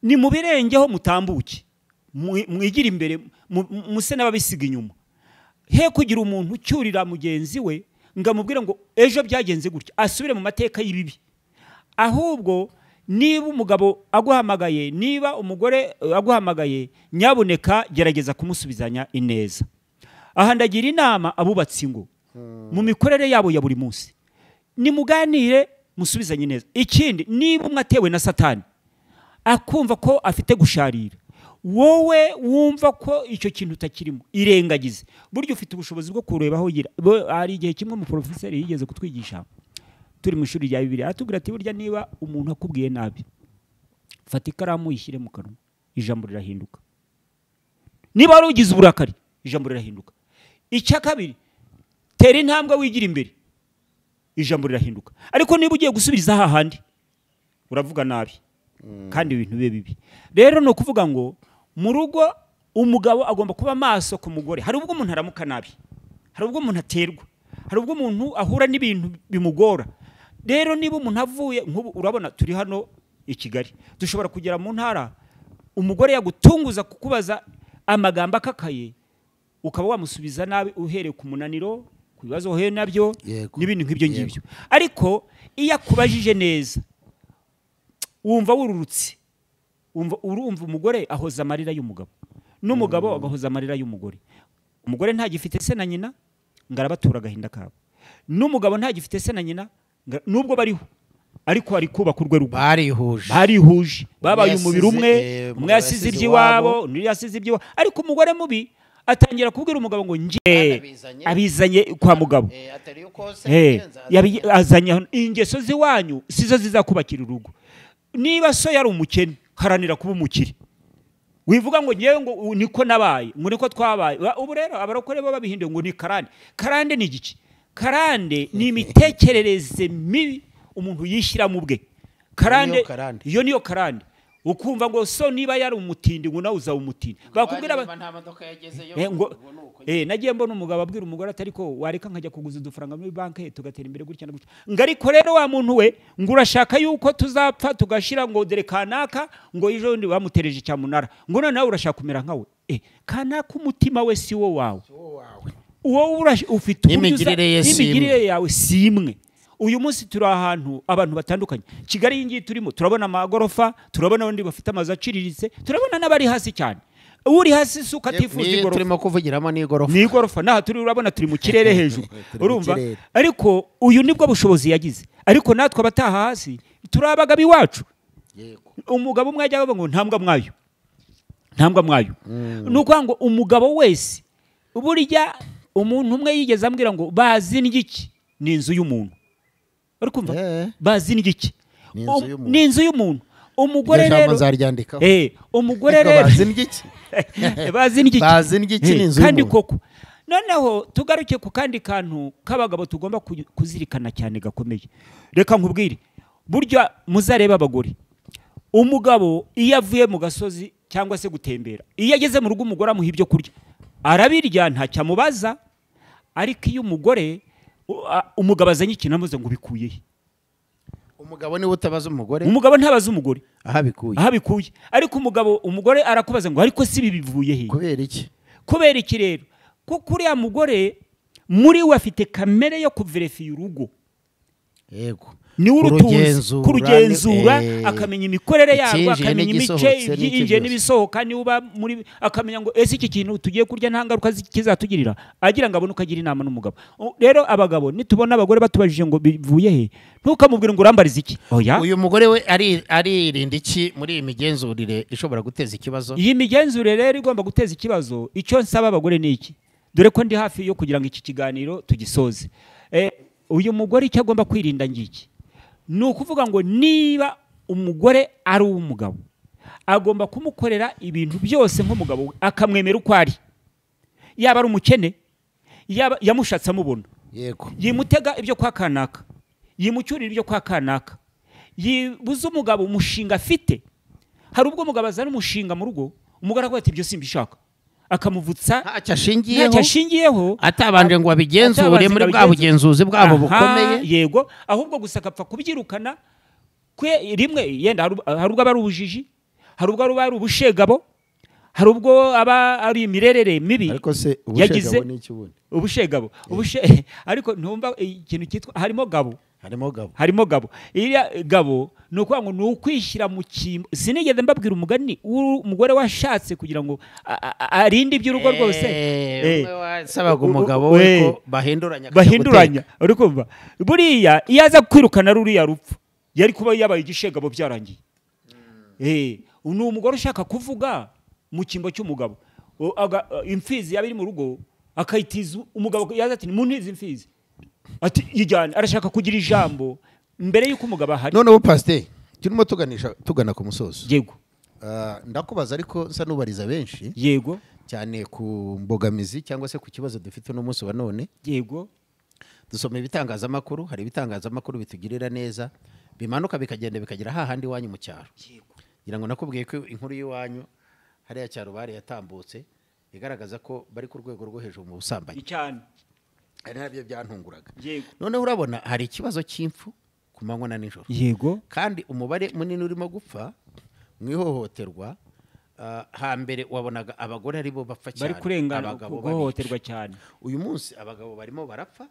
Speaker 2: ni mubirengeho mutambuke, mwigire imbere, muse n'ababisiga inyuma. He kugira umuntu ucyurira mugenzi we ngo amubwire ngo ejo byagenze gutya, asubire mu mateka y'ibibi. Ahubwo niba umugabo aguhamagaye, niba umugore aguhamagaye, nyabuneka gerageza kumusubizanya ineza. Aha ndagira inama abubatsi ngo mu mikorere yabo ya buri munsi nimuganire, musubizanye neza. Ikindi, niba umwe atewe na Satani akumva ko afite gusharira, wowe wumva ko icyo kintu utakirimo, irengagize. Buryo ufite ubushobozi bwo kureba aho ugira. Hari igihe kimwe mu professeur yigeze kutwigisha turi mu ishuri rya Bibiliya, aratubwira ati burya niba umuntu akubwiye nabi, fata ikaramu uyishyire mu kanwa, ijambo rirahinduka. Niba wari ugize uburakari, ijambo rirahinduka. Icya kabiri, tera intambwe wigira imbere, ijambo rirahinduka. Ariko niba ugiye gusubiza hahandi, uravuga nabi kandi ibintu bibe bibi. Rero ni ukuvuga ngo mu rugo umugabo agomba kuba maso ku mugore. Hari ubwo umuntu aramuka nabi, hari ubwo umuntu aterwa, hari ubwo umuntu ahura n'ibintu bimugora. Rero niba umuntu avuye, nk'ubu urabona turi hano i Kigali, dushobora kugera mu ntara umugore yagutunguza kukubaza amagambo akakaye, ukaba wamusubiza nabi uhereye ku munaniro, ku bibazo uhuye nabyo n'ibintu nk'ibyo ngibyo. Ariko iyo akubajije neza wumva wururutse, wumva urumva umugore ahoza amarira y'umugabo n'umugabo agahoza amarira y'umugore. Umugore ntagifite se na nyina ngo arabatura agahinda kabo, n'umugabo ntagifite se na nyina nubwo bariho, ariko ari kubaka urwe rugo. Barihuje, babaye umubiri umwe, umwe yasize iby'iwabo, undi yasize iby'iwabo. Ariko umugore mubi Atangira kubwira umugabo ngo nje abizanye kwa mugabo, azanye ingeso ziwanyu sizo zizakubakira urugo. Niba so yari umukene, haranira kuba umukire. Wivuga ngo ngewe ngo niko nabaye, ngo niko twabaye. Ubu rero abarokore bo babihinduye ngo ni karande. Karande ni igiki? Karande ni imitekerereze mibi umuntu yishyira mu bwe. Karande iyo niyo karande. Ukumva ngo so niba yari umutindi ngo nawe uzaba umutindi. Bakubwira ngo nagiye mbona umugabo abwira umugore atari ko wareka nkajya kuguza udufaranga muri banki tugatera imbere gutya na gutya. Ngo ariko rero wa muntu we ngo urashaka yuko tuzapfa tugashira ngo dere kanaka ngo ejo ndi bamutereje cyamunara, ngo none nawe urashaka kumera nkawe. Kanaka umutima we si wo wawe. Uwo ufite n'imigirire yawe si imwe. Uyu munsi turi ahantu abantu batandukanye. Kigali iyi ngiyi turimo turabona amagorofa, turabona abandi bafite amazu aciriritse, turabona n'abari hasi cyane. Uri hasi suka atifuza igorofa.
Speaker 1: Turimo kuvugiramo n'igorofa.
Speaker 2: N'igorofa naha turi, urabona turi mu kirere hejuru. Urumva? Ariko uyu nibwo bushobozi yagize. Ariko natwe abataha hasi turabagabi wacu.
Speaker 1: Yego.
Speaker 2: Umugabo umwe ajya ngo ntambwa mwayo. Ntambwa mwayo. Nuko ngo umugabo wese burya umuntu umwe yigeze ambwira ngo bazi n'igiki ni inzu y'umuntu. Urikumva? Bazi n'igiki ni inzu y'umuntu. Umugore rero umugore rero
Speaker 1: bazi n'igiki
Speaker 2: bazi n'igiki
Speaker 1: bazi n'igiki ni inzu y'umuntu.
Speaker 2: Kandi koko noneho tugaruke ku kandi kantu k'abagabo tugomba kuzirikana cyane gakomeye. Reka nkubwire, burya muzareba abagore, umugabo iyo avuye mu gasozi cyangwa se gutembera, iyo ageze mu rugo umugore amuha ibyo kurya arabirya ntacyo amubaza. Ariko iyo umugore umugabo azanye ikintu amuze ngo bikuye he,
Speaker 1: umugabo niwe utabaza umugore,
Speaker 2: umugabo ntabaza umugore
Speaker 1: aho bikuye.
Speaker 2: Ariko umugabo umugore arakubaza ngo ariko si ibi bivuye he?
Speaker 1: Kubera iki?
Speaker 2: Kubera iki rero? Kuko uriya mugore muri we afite kamere yo kuverefiya urugo.
Speaker 1: Yego.
Speaker 2: Ni urutunzi kurugenzura, akamenya imikorere yarwo, akamenya imice ibyinjiye n'ibisohoka, niba muri akamenya ngo ese iki kintu tugiye kurya nta ngaruka kizatugirira, agira ngo abone ukagira inama n'umugabo. Rero abagabo nitubona abagore batubajije ngo bivuye he, ntukamubwire ngo urambarize iki. Oya,
Speaker 1: uyu mugore we aririnda iki muri iyi migenzurire ishobora guteza ikibazo?
Speaker 2: Iyi migenzurire rero igomba guteza ikibazo. Icyo nsaba abagore ni iki, dore ko ndi hafi yo kugira ngo iki kiganiro tugisoze. Uyu mugore icyo agomba kwirinda ngiki ni ukuvuga ngo niba umugore ari uw'umugabo agomba kumukorera ibintu byose nk'umugabo we, akamwemera uko ari, yaba ari umukene, yaba yamushatse amubona,
Speaker 1: yego,
Speaker 2: yimutega ibyo kwa kanaka, yimucyurira ibyo kwa kanaka, yibuza umugabo umushinga afite. Hari ubwo umugabo azana umushinga mu rugo, umugore akavuga ati ibyo simbishaka, akamuvutsa
Speaker 1: ntacyo ashingiyeho, atabanje ngo abigenzure muri bwa bugenzuzi bwabo bukomeye.
Speaker 2: Yego, ahubwo gusa akapfa kubyirukana kwe rimwe. Yenda hari ubwo aba ari ubujiji, hari ubwo aba ari ubushegabo, hari ubwo aba ari imirerere mibi.
Speaker 1: Ariko se ubushegabo ni iki ubundi?
Speaker 2: Ubushegabo ariko ntumva ikintu cyitwa harimo gabo, harimo gabo. Iriya gabo ni ukuvuga ngo ni ukwishyira mu cyimbo. Sinigeze mbabwira umugani umugore washatse kugira ngo arinde iby'urugo rwose,
Speaker 1: wasabaga umugabo we ko bahinduranya.
Speaker 2: Uri kumva buriya iyo aza kwirukana ruriya rupfu yari kuba yabaye igishegabo byarangiye. Ni umugore ushaka kuvuga mu cyimbo cy'umugabo. Imfizi yaba iri mu rugo akayitiza umugabo, yaza ati muntize imfizi, ati yijyane. Arashaka kugira ijambo mbere yuko umugabo ahari.
Speaker 1: Noneho pasiteri turimo tuganisha tugana ku musozo.
Speaker 2: Yego.
Speaker 1: Ndakubaza ariko nsa nubariza benshi.
Speaker 2: Yego.
Speaker 1: Cyane ku mbogamizi cyangwa se ku kibazo dufite no munsi wa none.
Speaker 2: Yego.
Speaker 1: Dusoma ibitangazamakuru, hari ibitangazamakuru bitugirira neza, bimanuka bikagenda bikagera hahandi iwanyu mu cyaro.
Speaker 2: Yego.
Speaker 1: Ngira ngo nakubwiye ko inkuru y'iwanyu hariya cyaro bari yatambutse igaragaza ko bari ku rwego rwo hejuru mu busambanyi.
Speaker 2: Cyane.
Speaker 1: Ari nabyo byantunguraga.
Speaker 2: Yego.
Speaker 1: Noneho urabona hari ikibazo cy'impfu ku manywa na nijoro.
Speaker 2: Yego.
Speaker 1: Kandi umubare munini urimo gupfa mu ihohoterwa, hambere wabonaga abagore ari bo bapfa cyane,
Speaker 2: bari kurengana guhohoterwa cyane.
Speaker 1: Uyu munsi abagabo barimo barapfa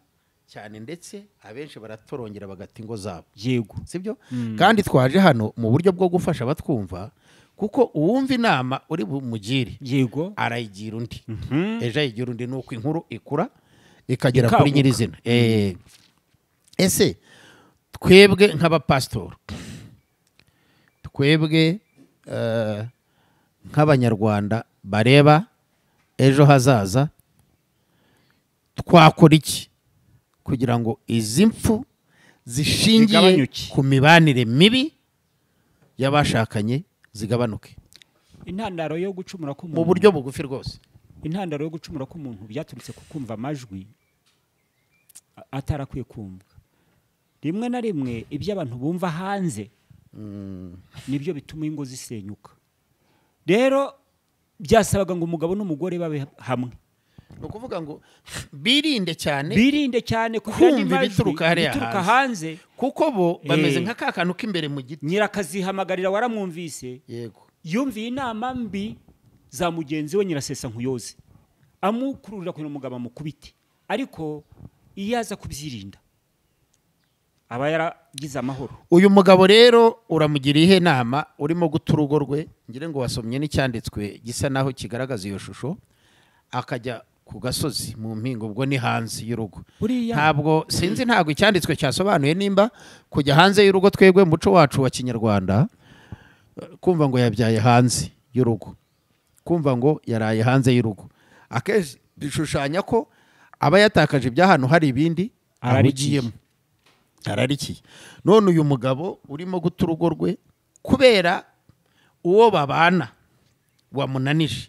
Speaker 1: cyane, ndetse abenshi baratorongera bagata ingo zabo.
Speaker 2: Yego.
Speaker 1: Sibyo? Kandi twaje hano mu buryo bwo gufasha abatwumva, kuko uwumva inama uri bumugire,
Speaker 2: yego,
Speaker 1: arayigira undi, ejo ayigira undi, nuko inkuru ikura ikagera kuri nyirizina. Ese twebwe nk'abapasitori, twebwe nk'abanyarwanda bareba Ejo hazaza twakora iki kugira ngo izi mfu zishingiye ku mibanire mibi y'abashakanye zigabanuke?
Speaker 2: Intandaro yo gucumura k'umuntu
Speaker 1: mu buryo bugufi rwose,
Speaker 2: intandaro yo gucumura k'umuntu byaturutse ku kumva amajwi atarakwiye kumva. Rimwe na rimwe ibyo abantu bumva hanze nibyo bituma ingo zisenyuka. Rero byasabaga ngo umugabo n'umugore babe hamwe.
Speaker 1: Ni ukuvuga ngo birinde cyane,
Speaker 2: birinde cyane
Speaker 1: kumva ibituruka hanze, kuko bo bameze nka ka kantu k'imbere mu giti.
Speaker 2: Nyirakazihamagarira waramwumvise.
Speaker 1: Yego.
Speaker 2: Yumviye inama mbi za mugenzi we Nyirasesa Nkuyoze, amukururira kugira umugabo amukubite. Ariko iyo aza kubyirinda aba yaragize amahoro.
Speaker 1: Uyu mugabo rero uramugira ihe nama urimo guta urugo rwe? Ngire ngo wasomye n'icyanditswe gisa naho kigaragaza iyo shusho, akajya ku gasozi mu mpingo, ubwo ni hanze y'urugo. Ntabwo sinzi, ntabwo icyanditswe cyasobanuye nimba kujya hanze y'urugo twebwe mu muco wacu wa Kinyarwanda kumva ngo yabyaye hanze y'urugo, kumva ngo yaraye hanze y'urugo, akenshi bishushanya ko aba yatakaje iby'ahantu hari ibindi ararikiyemo, ararikiye. None uyu mugabo urimo guta urugo rwe kubera uwo babana wamunanije,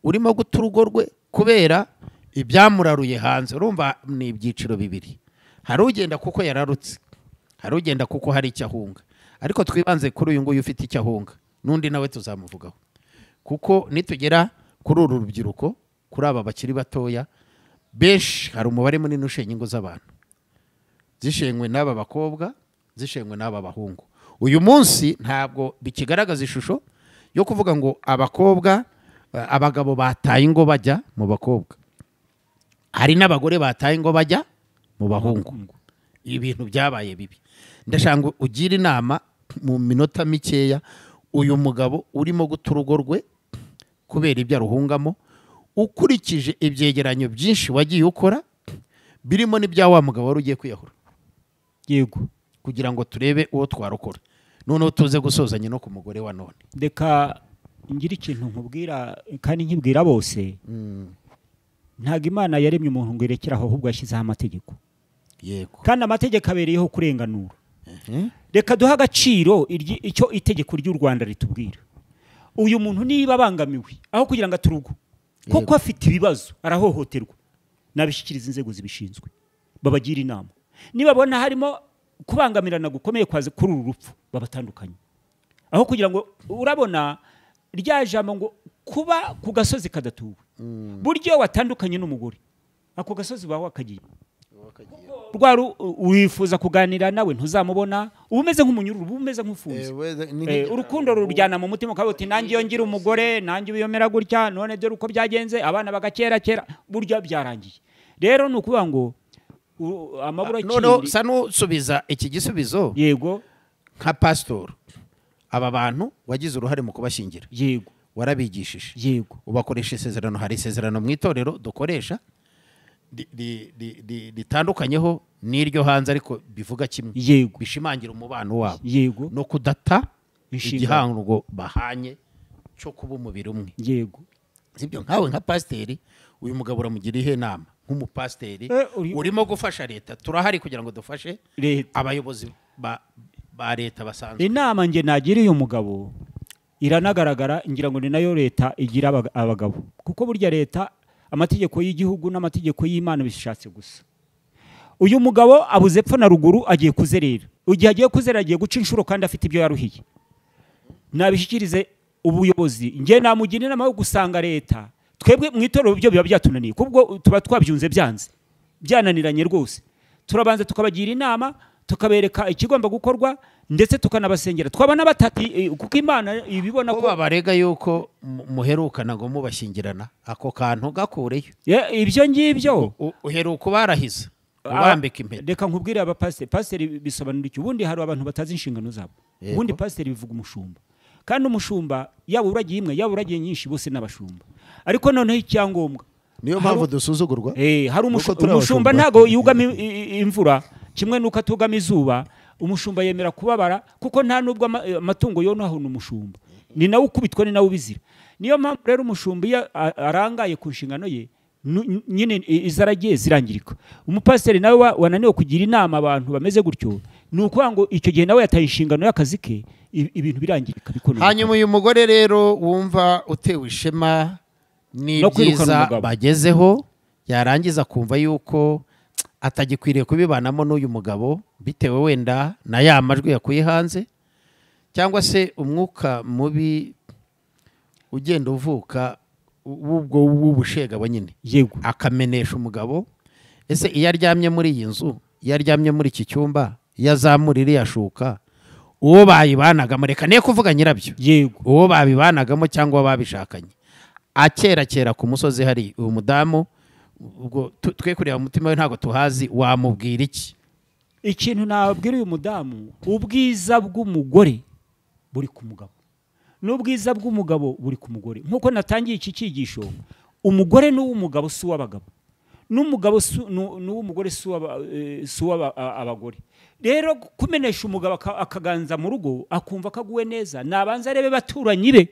Speaker 1: urimo guta urugo rwe kubera ibyamuraruye hanze. Urumva ni ibyiciro bibiri, hari ugenda kuko yararutse, hari ugenda kuko hari icyo ahunga. Ariko twibanze kuri uyu nguyu ufite icyo ahunga, n'undi nawe tuzamuvugaho, kuko nitugera kuri uru rubyiruko, kuri aba bakiri batoya benshi, hari umubare munini ushenya ingo z'abantu, zishenywe n'aba bakobwa, zishenywe n'aba bahungu. Uyu munsi ntabwo bikigaragaza ishusho yo kuvuga ngo abakobwa, abagabo bataye ingo bajya mu bakobwa, hari n'abagore bataye ingo bajya mu bahungu. Ibintu byabaye bibi. Ndashaka ngo ugire inama mu minota mikeya uyu mugabo urimo guta urugo rwe kubera ibyo aruhungamo, ukurikije ibyegeranyo byinshi wagiye ukora birimo n'ibya wa mugabo wari ugiye kwiyahura.
Speaker 2: Yego,
Speaker 1: kugira ngo turebe uwo twarokora, noneho tuze gusozanya no ku mugore wa none.
Speaker 2: Reka ngira ikintu nkubwira kandi nkibwira bose. Ntabwo Imana yaremye umuntu ngo irekere aho, ahubwo yashyizeho amategeko.
Speaker 1: Yego.
Speaker 2: Kandi amategeko abereyeho kurenganura. Reka duhe agaciro icyo itegeko ry'u Rwanda ritubwira. Uyu muntu niba abangamiwe, aho kugira ngo aturugo, kuko afite ibibazo, arahohoterwa, nabishyikiriza inzego zibishinzwe, babagira inama. Nibabona harimo kubangamirana gukomeye kwaze kuri uru rupfu, babatandukanye. Aho kugira ngo urabona rya jambo ngo kuba ku gasozi kadatuwe, buryo watandukanye n'umugore, ako gasozi bawe wakagiye rwaru wifuza kuganira nawe ntuzamubona, uba umeze nk'umunyururu, uba umeze nk'ufunze. Urukundo ruryana mu mutima, ukavuga uti nanjye iyo ngira umugore, nanjye ubiyomera gutya, none dore uko byagenze, abana bagakera kera, burya byarangiye. Rero ni ukuvuga ngo amabura
Speaker 1: kindi. None sa nusubiza iki gisubizo.
Speaker 2: Yego.
Speaker 1: Nka pastor, aba bantu wagize uruhare mu kubashyingira.
Speaker 2: Yego.
Speaker 1: Warabigishije.
Speaker 2: Yego.
Speaker 1: Ubakoresha isezerano, hari isezerano mu itorero dukoresha ritandukanyeho n'iryo hanze, ariko bivuga kimwe.
Speaker 2: Yego.
Speaker 1: Bishimangira umubano wabo.
Speaker 2: Yego.
Speaker 1: No kudata igihango bahanye cyo kuba umubiri umwe.
Speaker 2: Yego.
Speaker 1: Sibyo? Nkawe nka pasiteri, uyu mugabo uramugira ihe nama nk'umupasiteri urimo gufasha leta? Turahari kugira ngo dufashe abayobozi ba leta basanzwe.
Speaker 2: Inama nge nagira uyu mugabo iranagaragara, ngira ngo ni nayo leta igira abagabo, kuko burya leta amategeko y'igihugu n'amategeko y'Imana bishatse gusa. Uyu mugabo abuze epfo na ruguru, agiye kuzerera. Igihe agiye kuzerera agiye guca inshuro kandi afite ibyo yaruhiye. Nabishyikirize ubuyobozi. Nge namugira inama yo gusanga leta. Twebwe mu itorero byo biba byatunaniye, kubwo tuba twabyunze byanze, byananiranye rwose. Turabanza tukabagira inama, tukabereka ikigomba gukorwa, ndetse tukanabasengera. Twabana batati, kuko Imana ibibona
Speaker 1: ko babarega yuko muherukana ngo mubashyingirana, ako kantu gakureyo.
Speaker 2: Ibyo ngibyo
Speaker 1: uheruka barahiza ubambika impeta.
Speaker 2: Reka nkubwire abapasiteri, pasiteri bisobanura iki? Ubundi hari abantu batazi inshingano zabo. Ubundi pasiteri bivuga umushumba, kandi umushumba yaba uragiye imwe yaba uragiye nyinshi, bose n'abashumba. Ariko noneho icyangombwa,
Speaker 1: niyo mpamvu dusuzugurwa.
Speaker 2: Hari umushumba ntago yugama imvura kimwe nuko atugama izuba. Umushumba yemera kubabara, kuko nta nubwo amatungo yonahona umushumba. Ni nawe ukubitwa, ni nawe ubizira. Niyo mpamvu rero umushumba iyo arangaye ku nshingano ye, nyine izaragiye zirangirika. Umupasiteri nawe wananiwe kugira inama abantu bameze gutyo, ni ukuvuga ngo icyo gihe nawe yataye inshingano y'akazi ke, ibintu birangirika bikononekara.
Speaker 1: Hanyuma uyu mugore rero wumva utewe ishema n'ibyiza bagezeho, yarangiza kumva yuko atagikwiriye kubibanamo n'uyu mugabo bitewe wenda na ya majwi yakuye hanze, cyangwa se umwuka mubi ugenda uvuka ubwo w'ubushegabo nyine,
Speaker 2: yego,
Speaker 1: akamenesha umugabo. Ese iyo aryamye muri iyi nzu, iyo aryamye muri iki cyumba, iyo azamura iriya shuka, uwo bayibanagamo, reka ne kuvuga nyirabyo,
Speaker 2: yego,
Speaker 1: uwo babibanagamo cyangwa babishakanye, akerakera ku musozi hari uyu mudamu, ubwo twe kureba umutima we ntabwo tuhazi, wamubwira iki?
Speaker 2: Ikintu nabwira uyu mudamu, ubwiza bw'umugore buri ku mugabo, n'ubwiza bw'umugabo buri ku mugore. Nkuko natangiye iki cyigisho, umugore n'uw'umugabo si uw'abagabo, n'umugabo n'uw'umugore si uw'abagore. Rero kumenesha umugabo akaganza mu rugo akumva kaguwe neza, nabanza arebe baturanyi be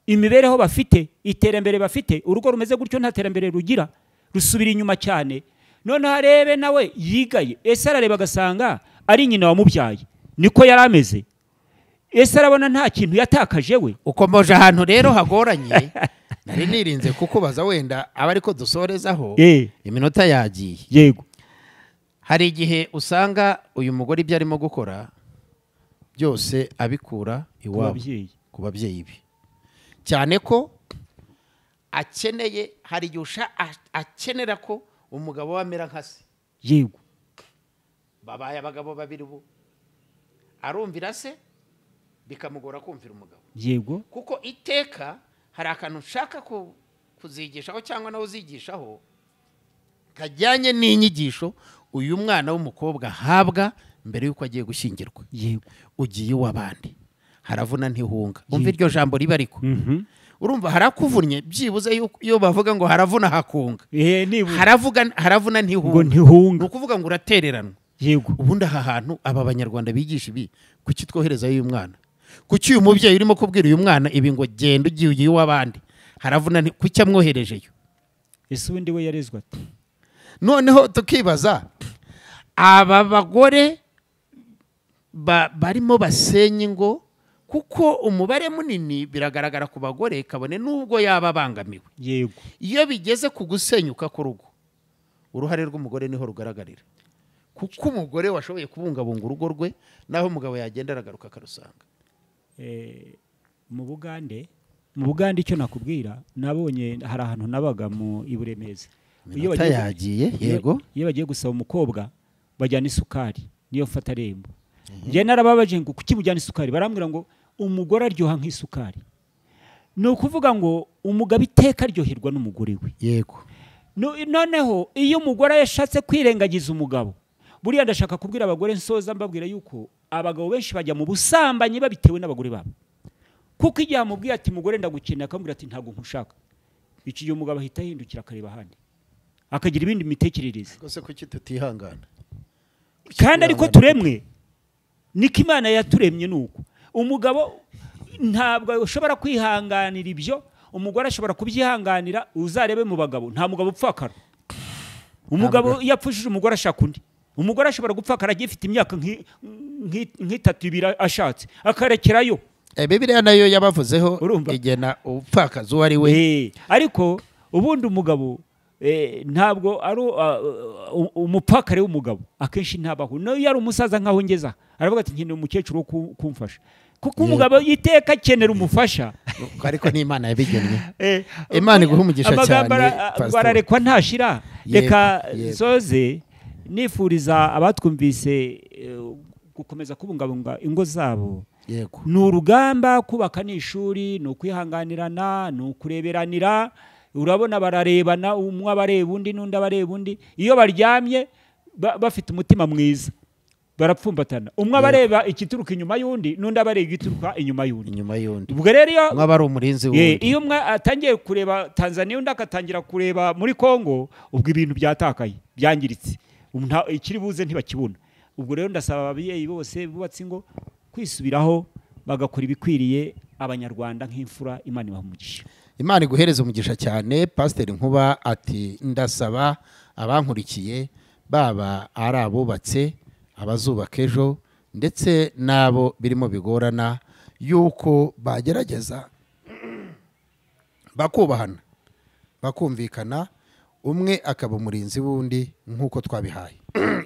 Speaker 2: imibereho bafite, iterambere bafite. Urugo rumeze gutyo nta terambere rugira, rusubira inyuma cyane. Noneho arebe nawe yigaye, ese arareba agasanga ari nyina wamubyaye, niko yari ameze. Ese arabona nta kintu yatakaje we?
Speaker 1: Ukomoje ahantu rero hagoranye, nari nirinze kukubaza wenda aba ariko dusorezaho, iminota yagiye.
Speaker 2: Yego.
Speaker 1: Hari igihe usanga uyu mugore ibyo arimo gukora byose abikura iwabo ku babyeyi be, cyane ko akeneye, hari igihe akenera ko umugabo we amera nka se.
Speaker 2: Yego.
Speaker 1: Babaye abagabo babiri ubu, arumvira se bikamugora kumvira umugabo.
Speaker 2: Yego.
Speaker 1: Kuko iteka hari akantu ushaka kuzigishaho cyangwa nawe uzigishaho kajyanye n'inyigisho uyu mwana w'umukobwa ahabwa mbere yuko agiye gushyingirwa.
Speaker 2: Yego.
Speaker 1: Ugiye iw'abandi haravuna ntihunga. Umva iryo jambo riba ariko. Urumva harakuvunnye byibuze iyo bavuga ngo haravuna hakunga. Haravuga haravuna ntihunga. Ni ukuvuga ngo uratereranwa.
Speaker 2: Yego.
Speaker 1: Ubundi aha hantu aba banyarwanda bigisha ibi, kuki twoherezayo uyu mwana? Kuki uyu mubyeyi urimo kubwira uyu mwana ibi ngo genda ugiye iw'abandi haravuna, kuki amwoherejeyo?
Speaker 2: Ese ubundi we yarezwe ate?
Speaker 1: Noneho tukibaza aba bagore barimo basenya ingo, kuko umubare munini biragaragara ku bagore kabone nubwo yaba abangamiwe.
Speaker 2: Yego.
Speaker 1: Iyo bigeze ku gusenyuka k'urugo, uruhare rw'umugore niho rugaragarira, kuko umugore washoboye kubungabunga urugo rwe, naho umugabo yagenda aragaruka akarusanga.
Speaker 2: Mu Bugande icyo nakubwira, nabonye hari ahantu nabaga mu Iburemeza.
Speaker 1: Iyo yagiye, yego,
Speaker 2: iyo bagiye gusaba umukobwa bajyana isukari, niyo mfata rembo. Njye narababaje ngo kuki mujyana isukari, barambwira ngo umugore aryoha nk'isukari. Ni ukuvuga ngo umugabo iteka aryoherwa n'umugore we.
Speaker 1: Yego.
Speaker 2: Noneho iyo umugore yashatse kwirengagiza umugabo, buriya ndashaka kubwira abagore nsoza mbabwira yuko abagabo benshi bajya mu busambanyi babitewe n'abagore babo. Kuko igihe amubwiye ati mugore ndagukeneye, akamubwira ati ntabwo nkushaka, iki gihe umugabo ahita ahindukira akareba ahandi, akagira ibindi mitekerereze.
Speaker 1: Rwose kuki tutihangana?
Speaker 2: Kandi ariko turemwe, niko Imana yaturemye. Nuko umugabo ntabwo ushobora kwihanganira ibyo, umugore ashobora kubyihanganira. Uzarebe mu bagabo, nta mugabo upfakara. Umugabo iyo apfushije umugore ashaka undi. Umugore ashobora gupfakara agifite imyaka nk'itatu ibiri ashatse, akarekerayo.
Speaker 1: Bibiliya nayo yabavuzeho igena upfakazi uwo ari we.
Speaker 2: Ariko ubundi umugabo ntabwo ari umupfakare w'umugabo, akenshi ntabaho. Nayo yari umusaza nkaho ngeza, aravuga ati nkeneye umukecuru wo kumfasha, kuko umugabo iteka akenera umufasha.
Speaker 1: Ariko ni Imana yabigennye. Imana iguhe umugisha cyane.
Speaker 2: Amagambo ararekwa ntashira. Reka nsoze nifuriza abatwumvise gukomeza kubungabunga ingo zabo.
Speaker 1: Yego.
Speaker 2: Ni urugamba, kubaka ni ishuri, ni ukwihanganirana, ni ukureberanira. Urabona bararebana, umwe abareba undi n'undi abareba undi. Iyo baryamye bafite umutima mwiza barapfumbatana, umwe abareba ikituruka inyuma y'undi n'undi abareba igituruka inyuma y'undi. Ubwo rero iyo
Speaker 1: umwe aba ari umurinzi w'undi,
Speaker 2: iyo umwe atangiye kureba Tanzania undi akatangira kureba muri Kongo, ubwo ibintu byatakaye byangiritse, ikiri buze ntibakibona. Ubwo rero ndasaba ababyeyi bose bubatse ingo kwisubiraho bagakora ibikwiriye. Abanyarwanda nk'imfura, Imana ibaha umugisha.
Speaker 1: Imana iguhereze umugisha cyane. Pasiteri Nkuba ati ndasaba abankurikiye, baba ari abubatse, abazubaka ejo, ndetse n'abo birimo bigorana, yuko bagerageza bakubahana, bakumvikana, umwe akaba umurinzi w'undi nk'uko twabihaye.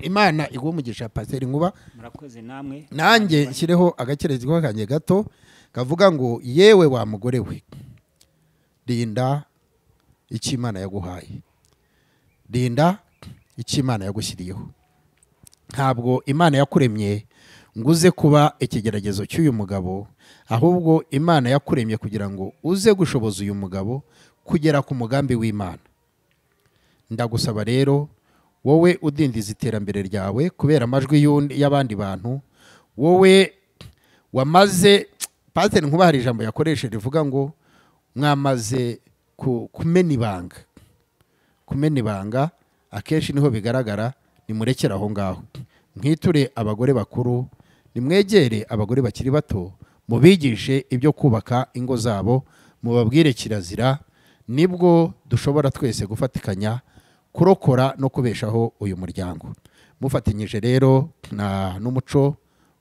Speaker 1: Imana iguhe umugisha Pasiteri Nkuba.
Speaker 2: Murakoze namwe.
Speaker 1: Nanjye nshyireho agakerezo kanjye gato kavuga ngo yewe wa mugore we, rinda icyo Imana yaguhaye, rinda icyo Imana yagushyiriyeho. Ntabwo Imana yakuremye ngo uze kuba ikigeragezo cy'uyu mugabo, ahubwo Imana yakuremye kugira ngo uze gushoboza uyu mugabo kugera ku mugambi w'Imana. Ndagusaba rero wowe udindiza iterambere ryawe kubera amajwi y'abandi bantu, wowe wamaze, Pasiteri Nkuba hari ijambo yakoresheje rivuga ngo mwamaze kumena ibanga. Kumena ibanga akenshi niho bigaragara, nimurekere aho ngaho. Mwiture abagore bakuru, nimwegere abagore bakiri bato, mubigishe ibyo kubaka ingo zabo, mubabwire kirazira, nibwo dushobora twese gufatikanya kurokora no kubeshaho uyu muryango. Mufatanyije rero na n'umuco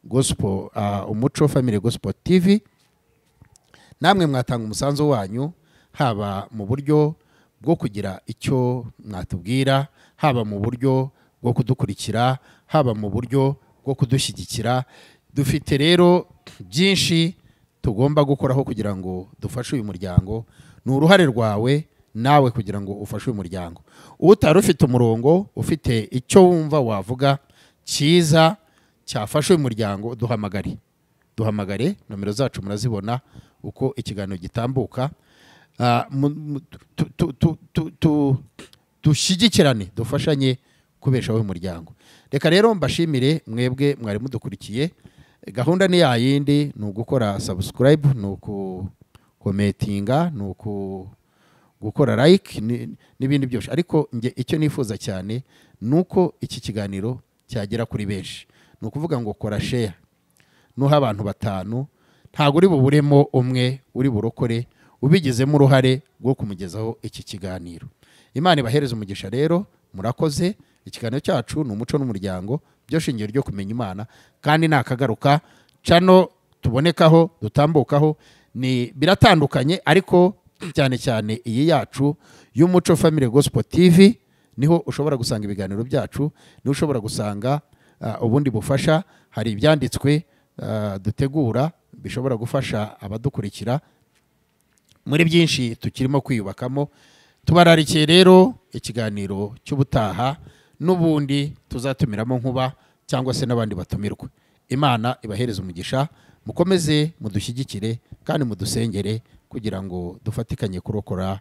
Speaker 1: gospel, Umuco Family Gospel TV, namwe mwatanga umusanzu wanyu, haba mu buryo bwo kugira icyo mwatubwira, haba mu buryo bwo kudukurikira, haba mu buryo bwo kudushyigikira. Dufite rero byinshi tugomba gukoraho kugira ngo dufashe uyu muryango. Ni uruhare rwawe nawe kugira ngo ufashe uyu muryango. Utari ufite umurongo, ufite icyo wumva wavuga cyiza cyafashe uyu muryango, duhamagare. Duhamagare, nomero zacu murazibona uko ikiganiro gitambuka. Dushyigikirane, dufashanye kubeshaho uyu muryango. Reka rero mbashimire mwebwe mwari mudukurikiye. Gahunda ni yayindi, ni ugukora subscribe, ni ukukometinga, ni gukora like n'ibindi byose. Ariko nge icyo nifuza cyane nuko iki kiganiro cyagera kuri benshi. Ni ukuvuga ngo kora share, nuha abantu 5, ntago uri buburemo umwe uri burokore ubigizemo uruhare rwo kumugezaho iki kiganiro. Imana ibahereze umugisha rero, murakoze. Ikiganiro cyacu ni umuco n'umuryango, byo shingiro ryo kumenya Imana, kandi nakagaruka cano tubonekaho dutambukaho ni biratandukanye, ariko cyane cyane iyi yacu y'Umuco Family Gospel TV niho ushobora gusanga ibiganiro byacu, niho ushobora gusanga ubundi bufasha. Hari ibyanditswe dutegura bishobora gufasha abadukurikira muri byinshi tukirimo kwiyubakamo. Tubararikiye rero ikiganiro cy'ubutaha, n'ubundi tuzatumiramo Nkuba cyangwa se n'abandi batumirwa. Imana ibahereze umugisha, mukomeze mudushyigikire kandi mudusengere kugira ngo dufatikanye kurokora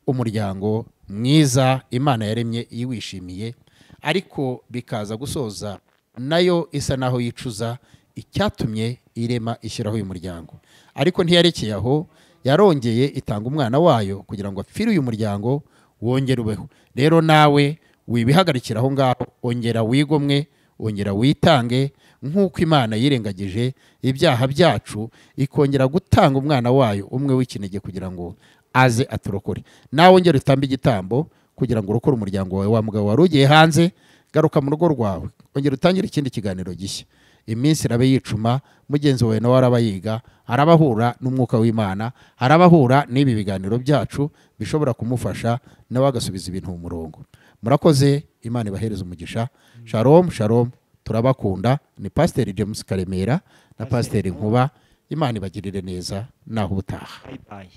Speaker 1: umuryango mwiza Imana yaremye iwishimiye, ariko bikaza gusoza nayo isa naho yicuza icyatumye irema ishyiraho uyu muryango. Ariko ntiyarekeye aho, yarongeye itanga umwana wayo kugira ngo apfire uyu muryango wongere ubeho. Rero nawe wibihagarikira aho ngaho, ongera wigomwe, ongera witange, nk'uko Imana yirengagije ibyaha byacu ikongera gutanga umwana wayo umwe w'ikinege kugira ngo aze aturokore. Nawe ongera utambe igitambo kugira ngo urokore umuryango wawe. Wa mugabo wari ugiye hanze, garuka mu rugo rwawe, ongera utangire ikindi kiganiro gishya. Iminsi irabe yicuma, mugenzi wawe nawe araba yiga, arabahura n'umwuka w'Imana, arabahura n'ibi biganiro byacu bishobora kumufasha nawe agasubiza ibintu mu murongo. Murakoze, Imana ibahereze umugisha. Shalom, shalom, turabakunda. Ni Pasiteri James Karemera na Pasiteri Nkuba. Imana ibagirire neza, naho ubutaha.
Speaker 2: Bye bye.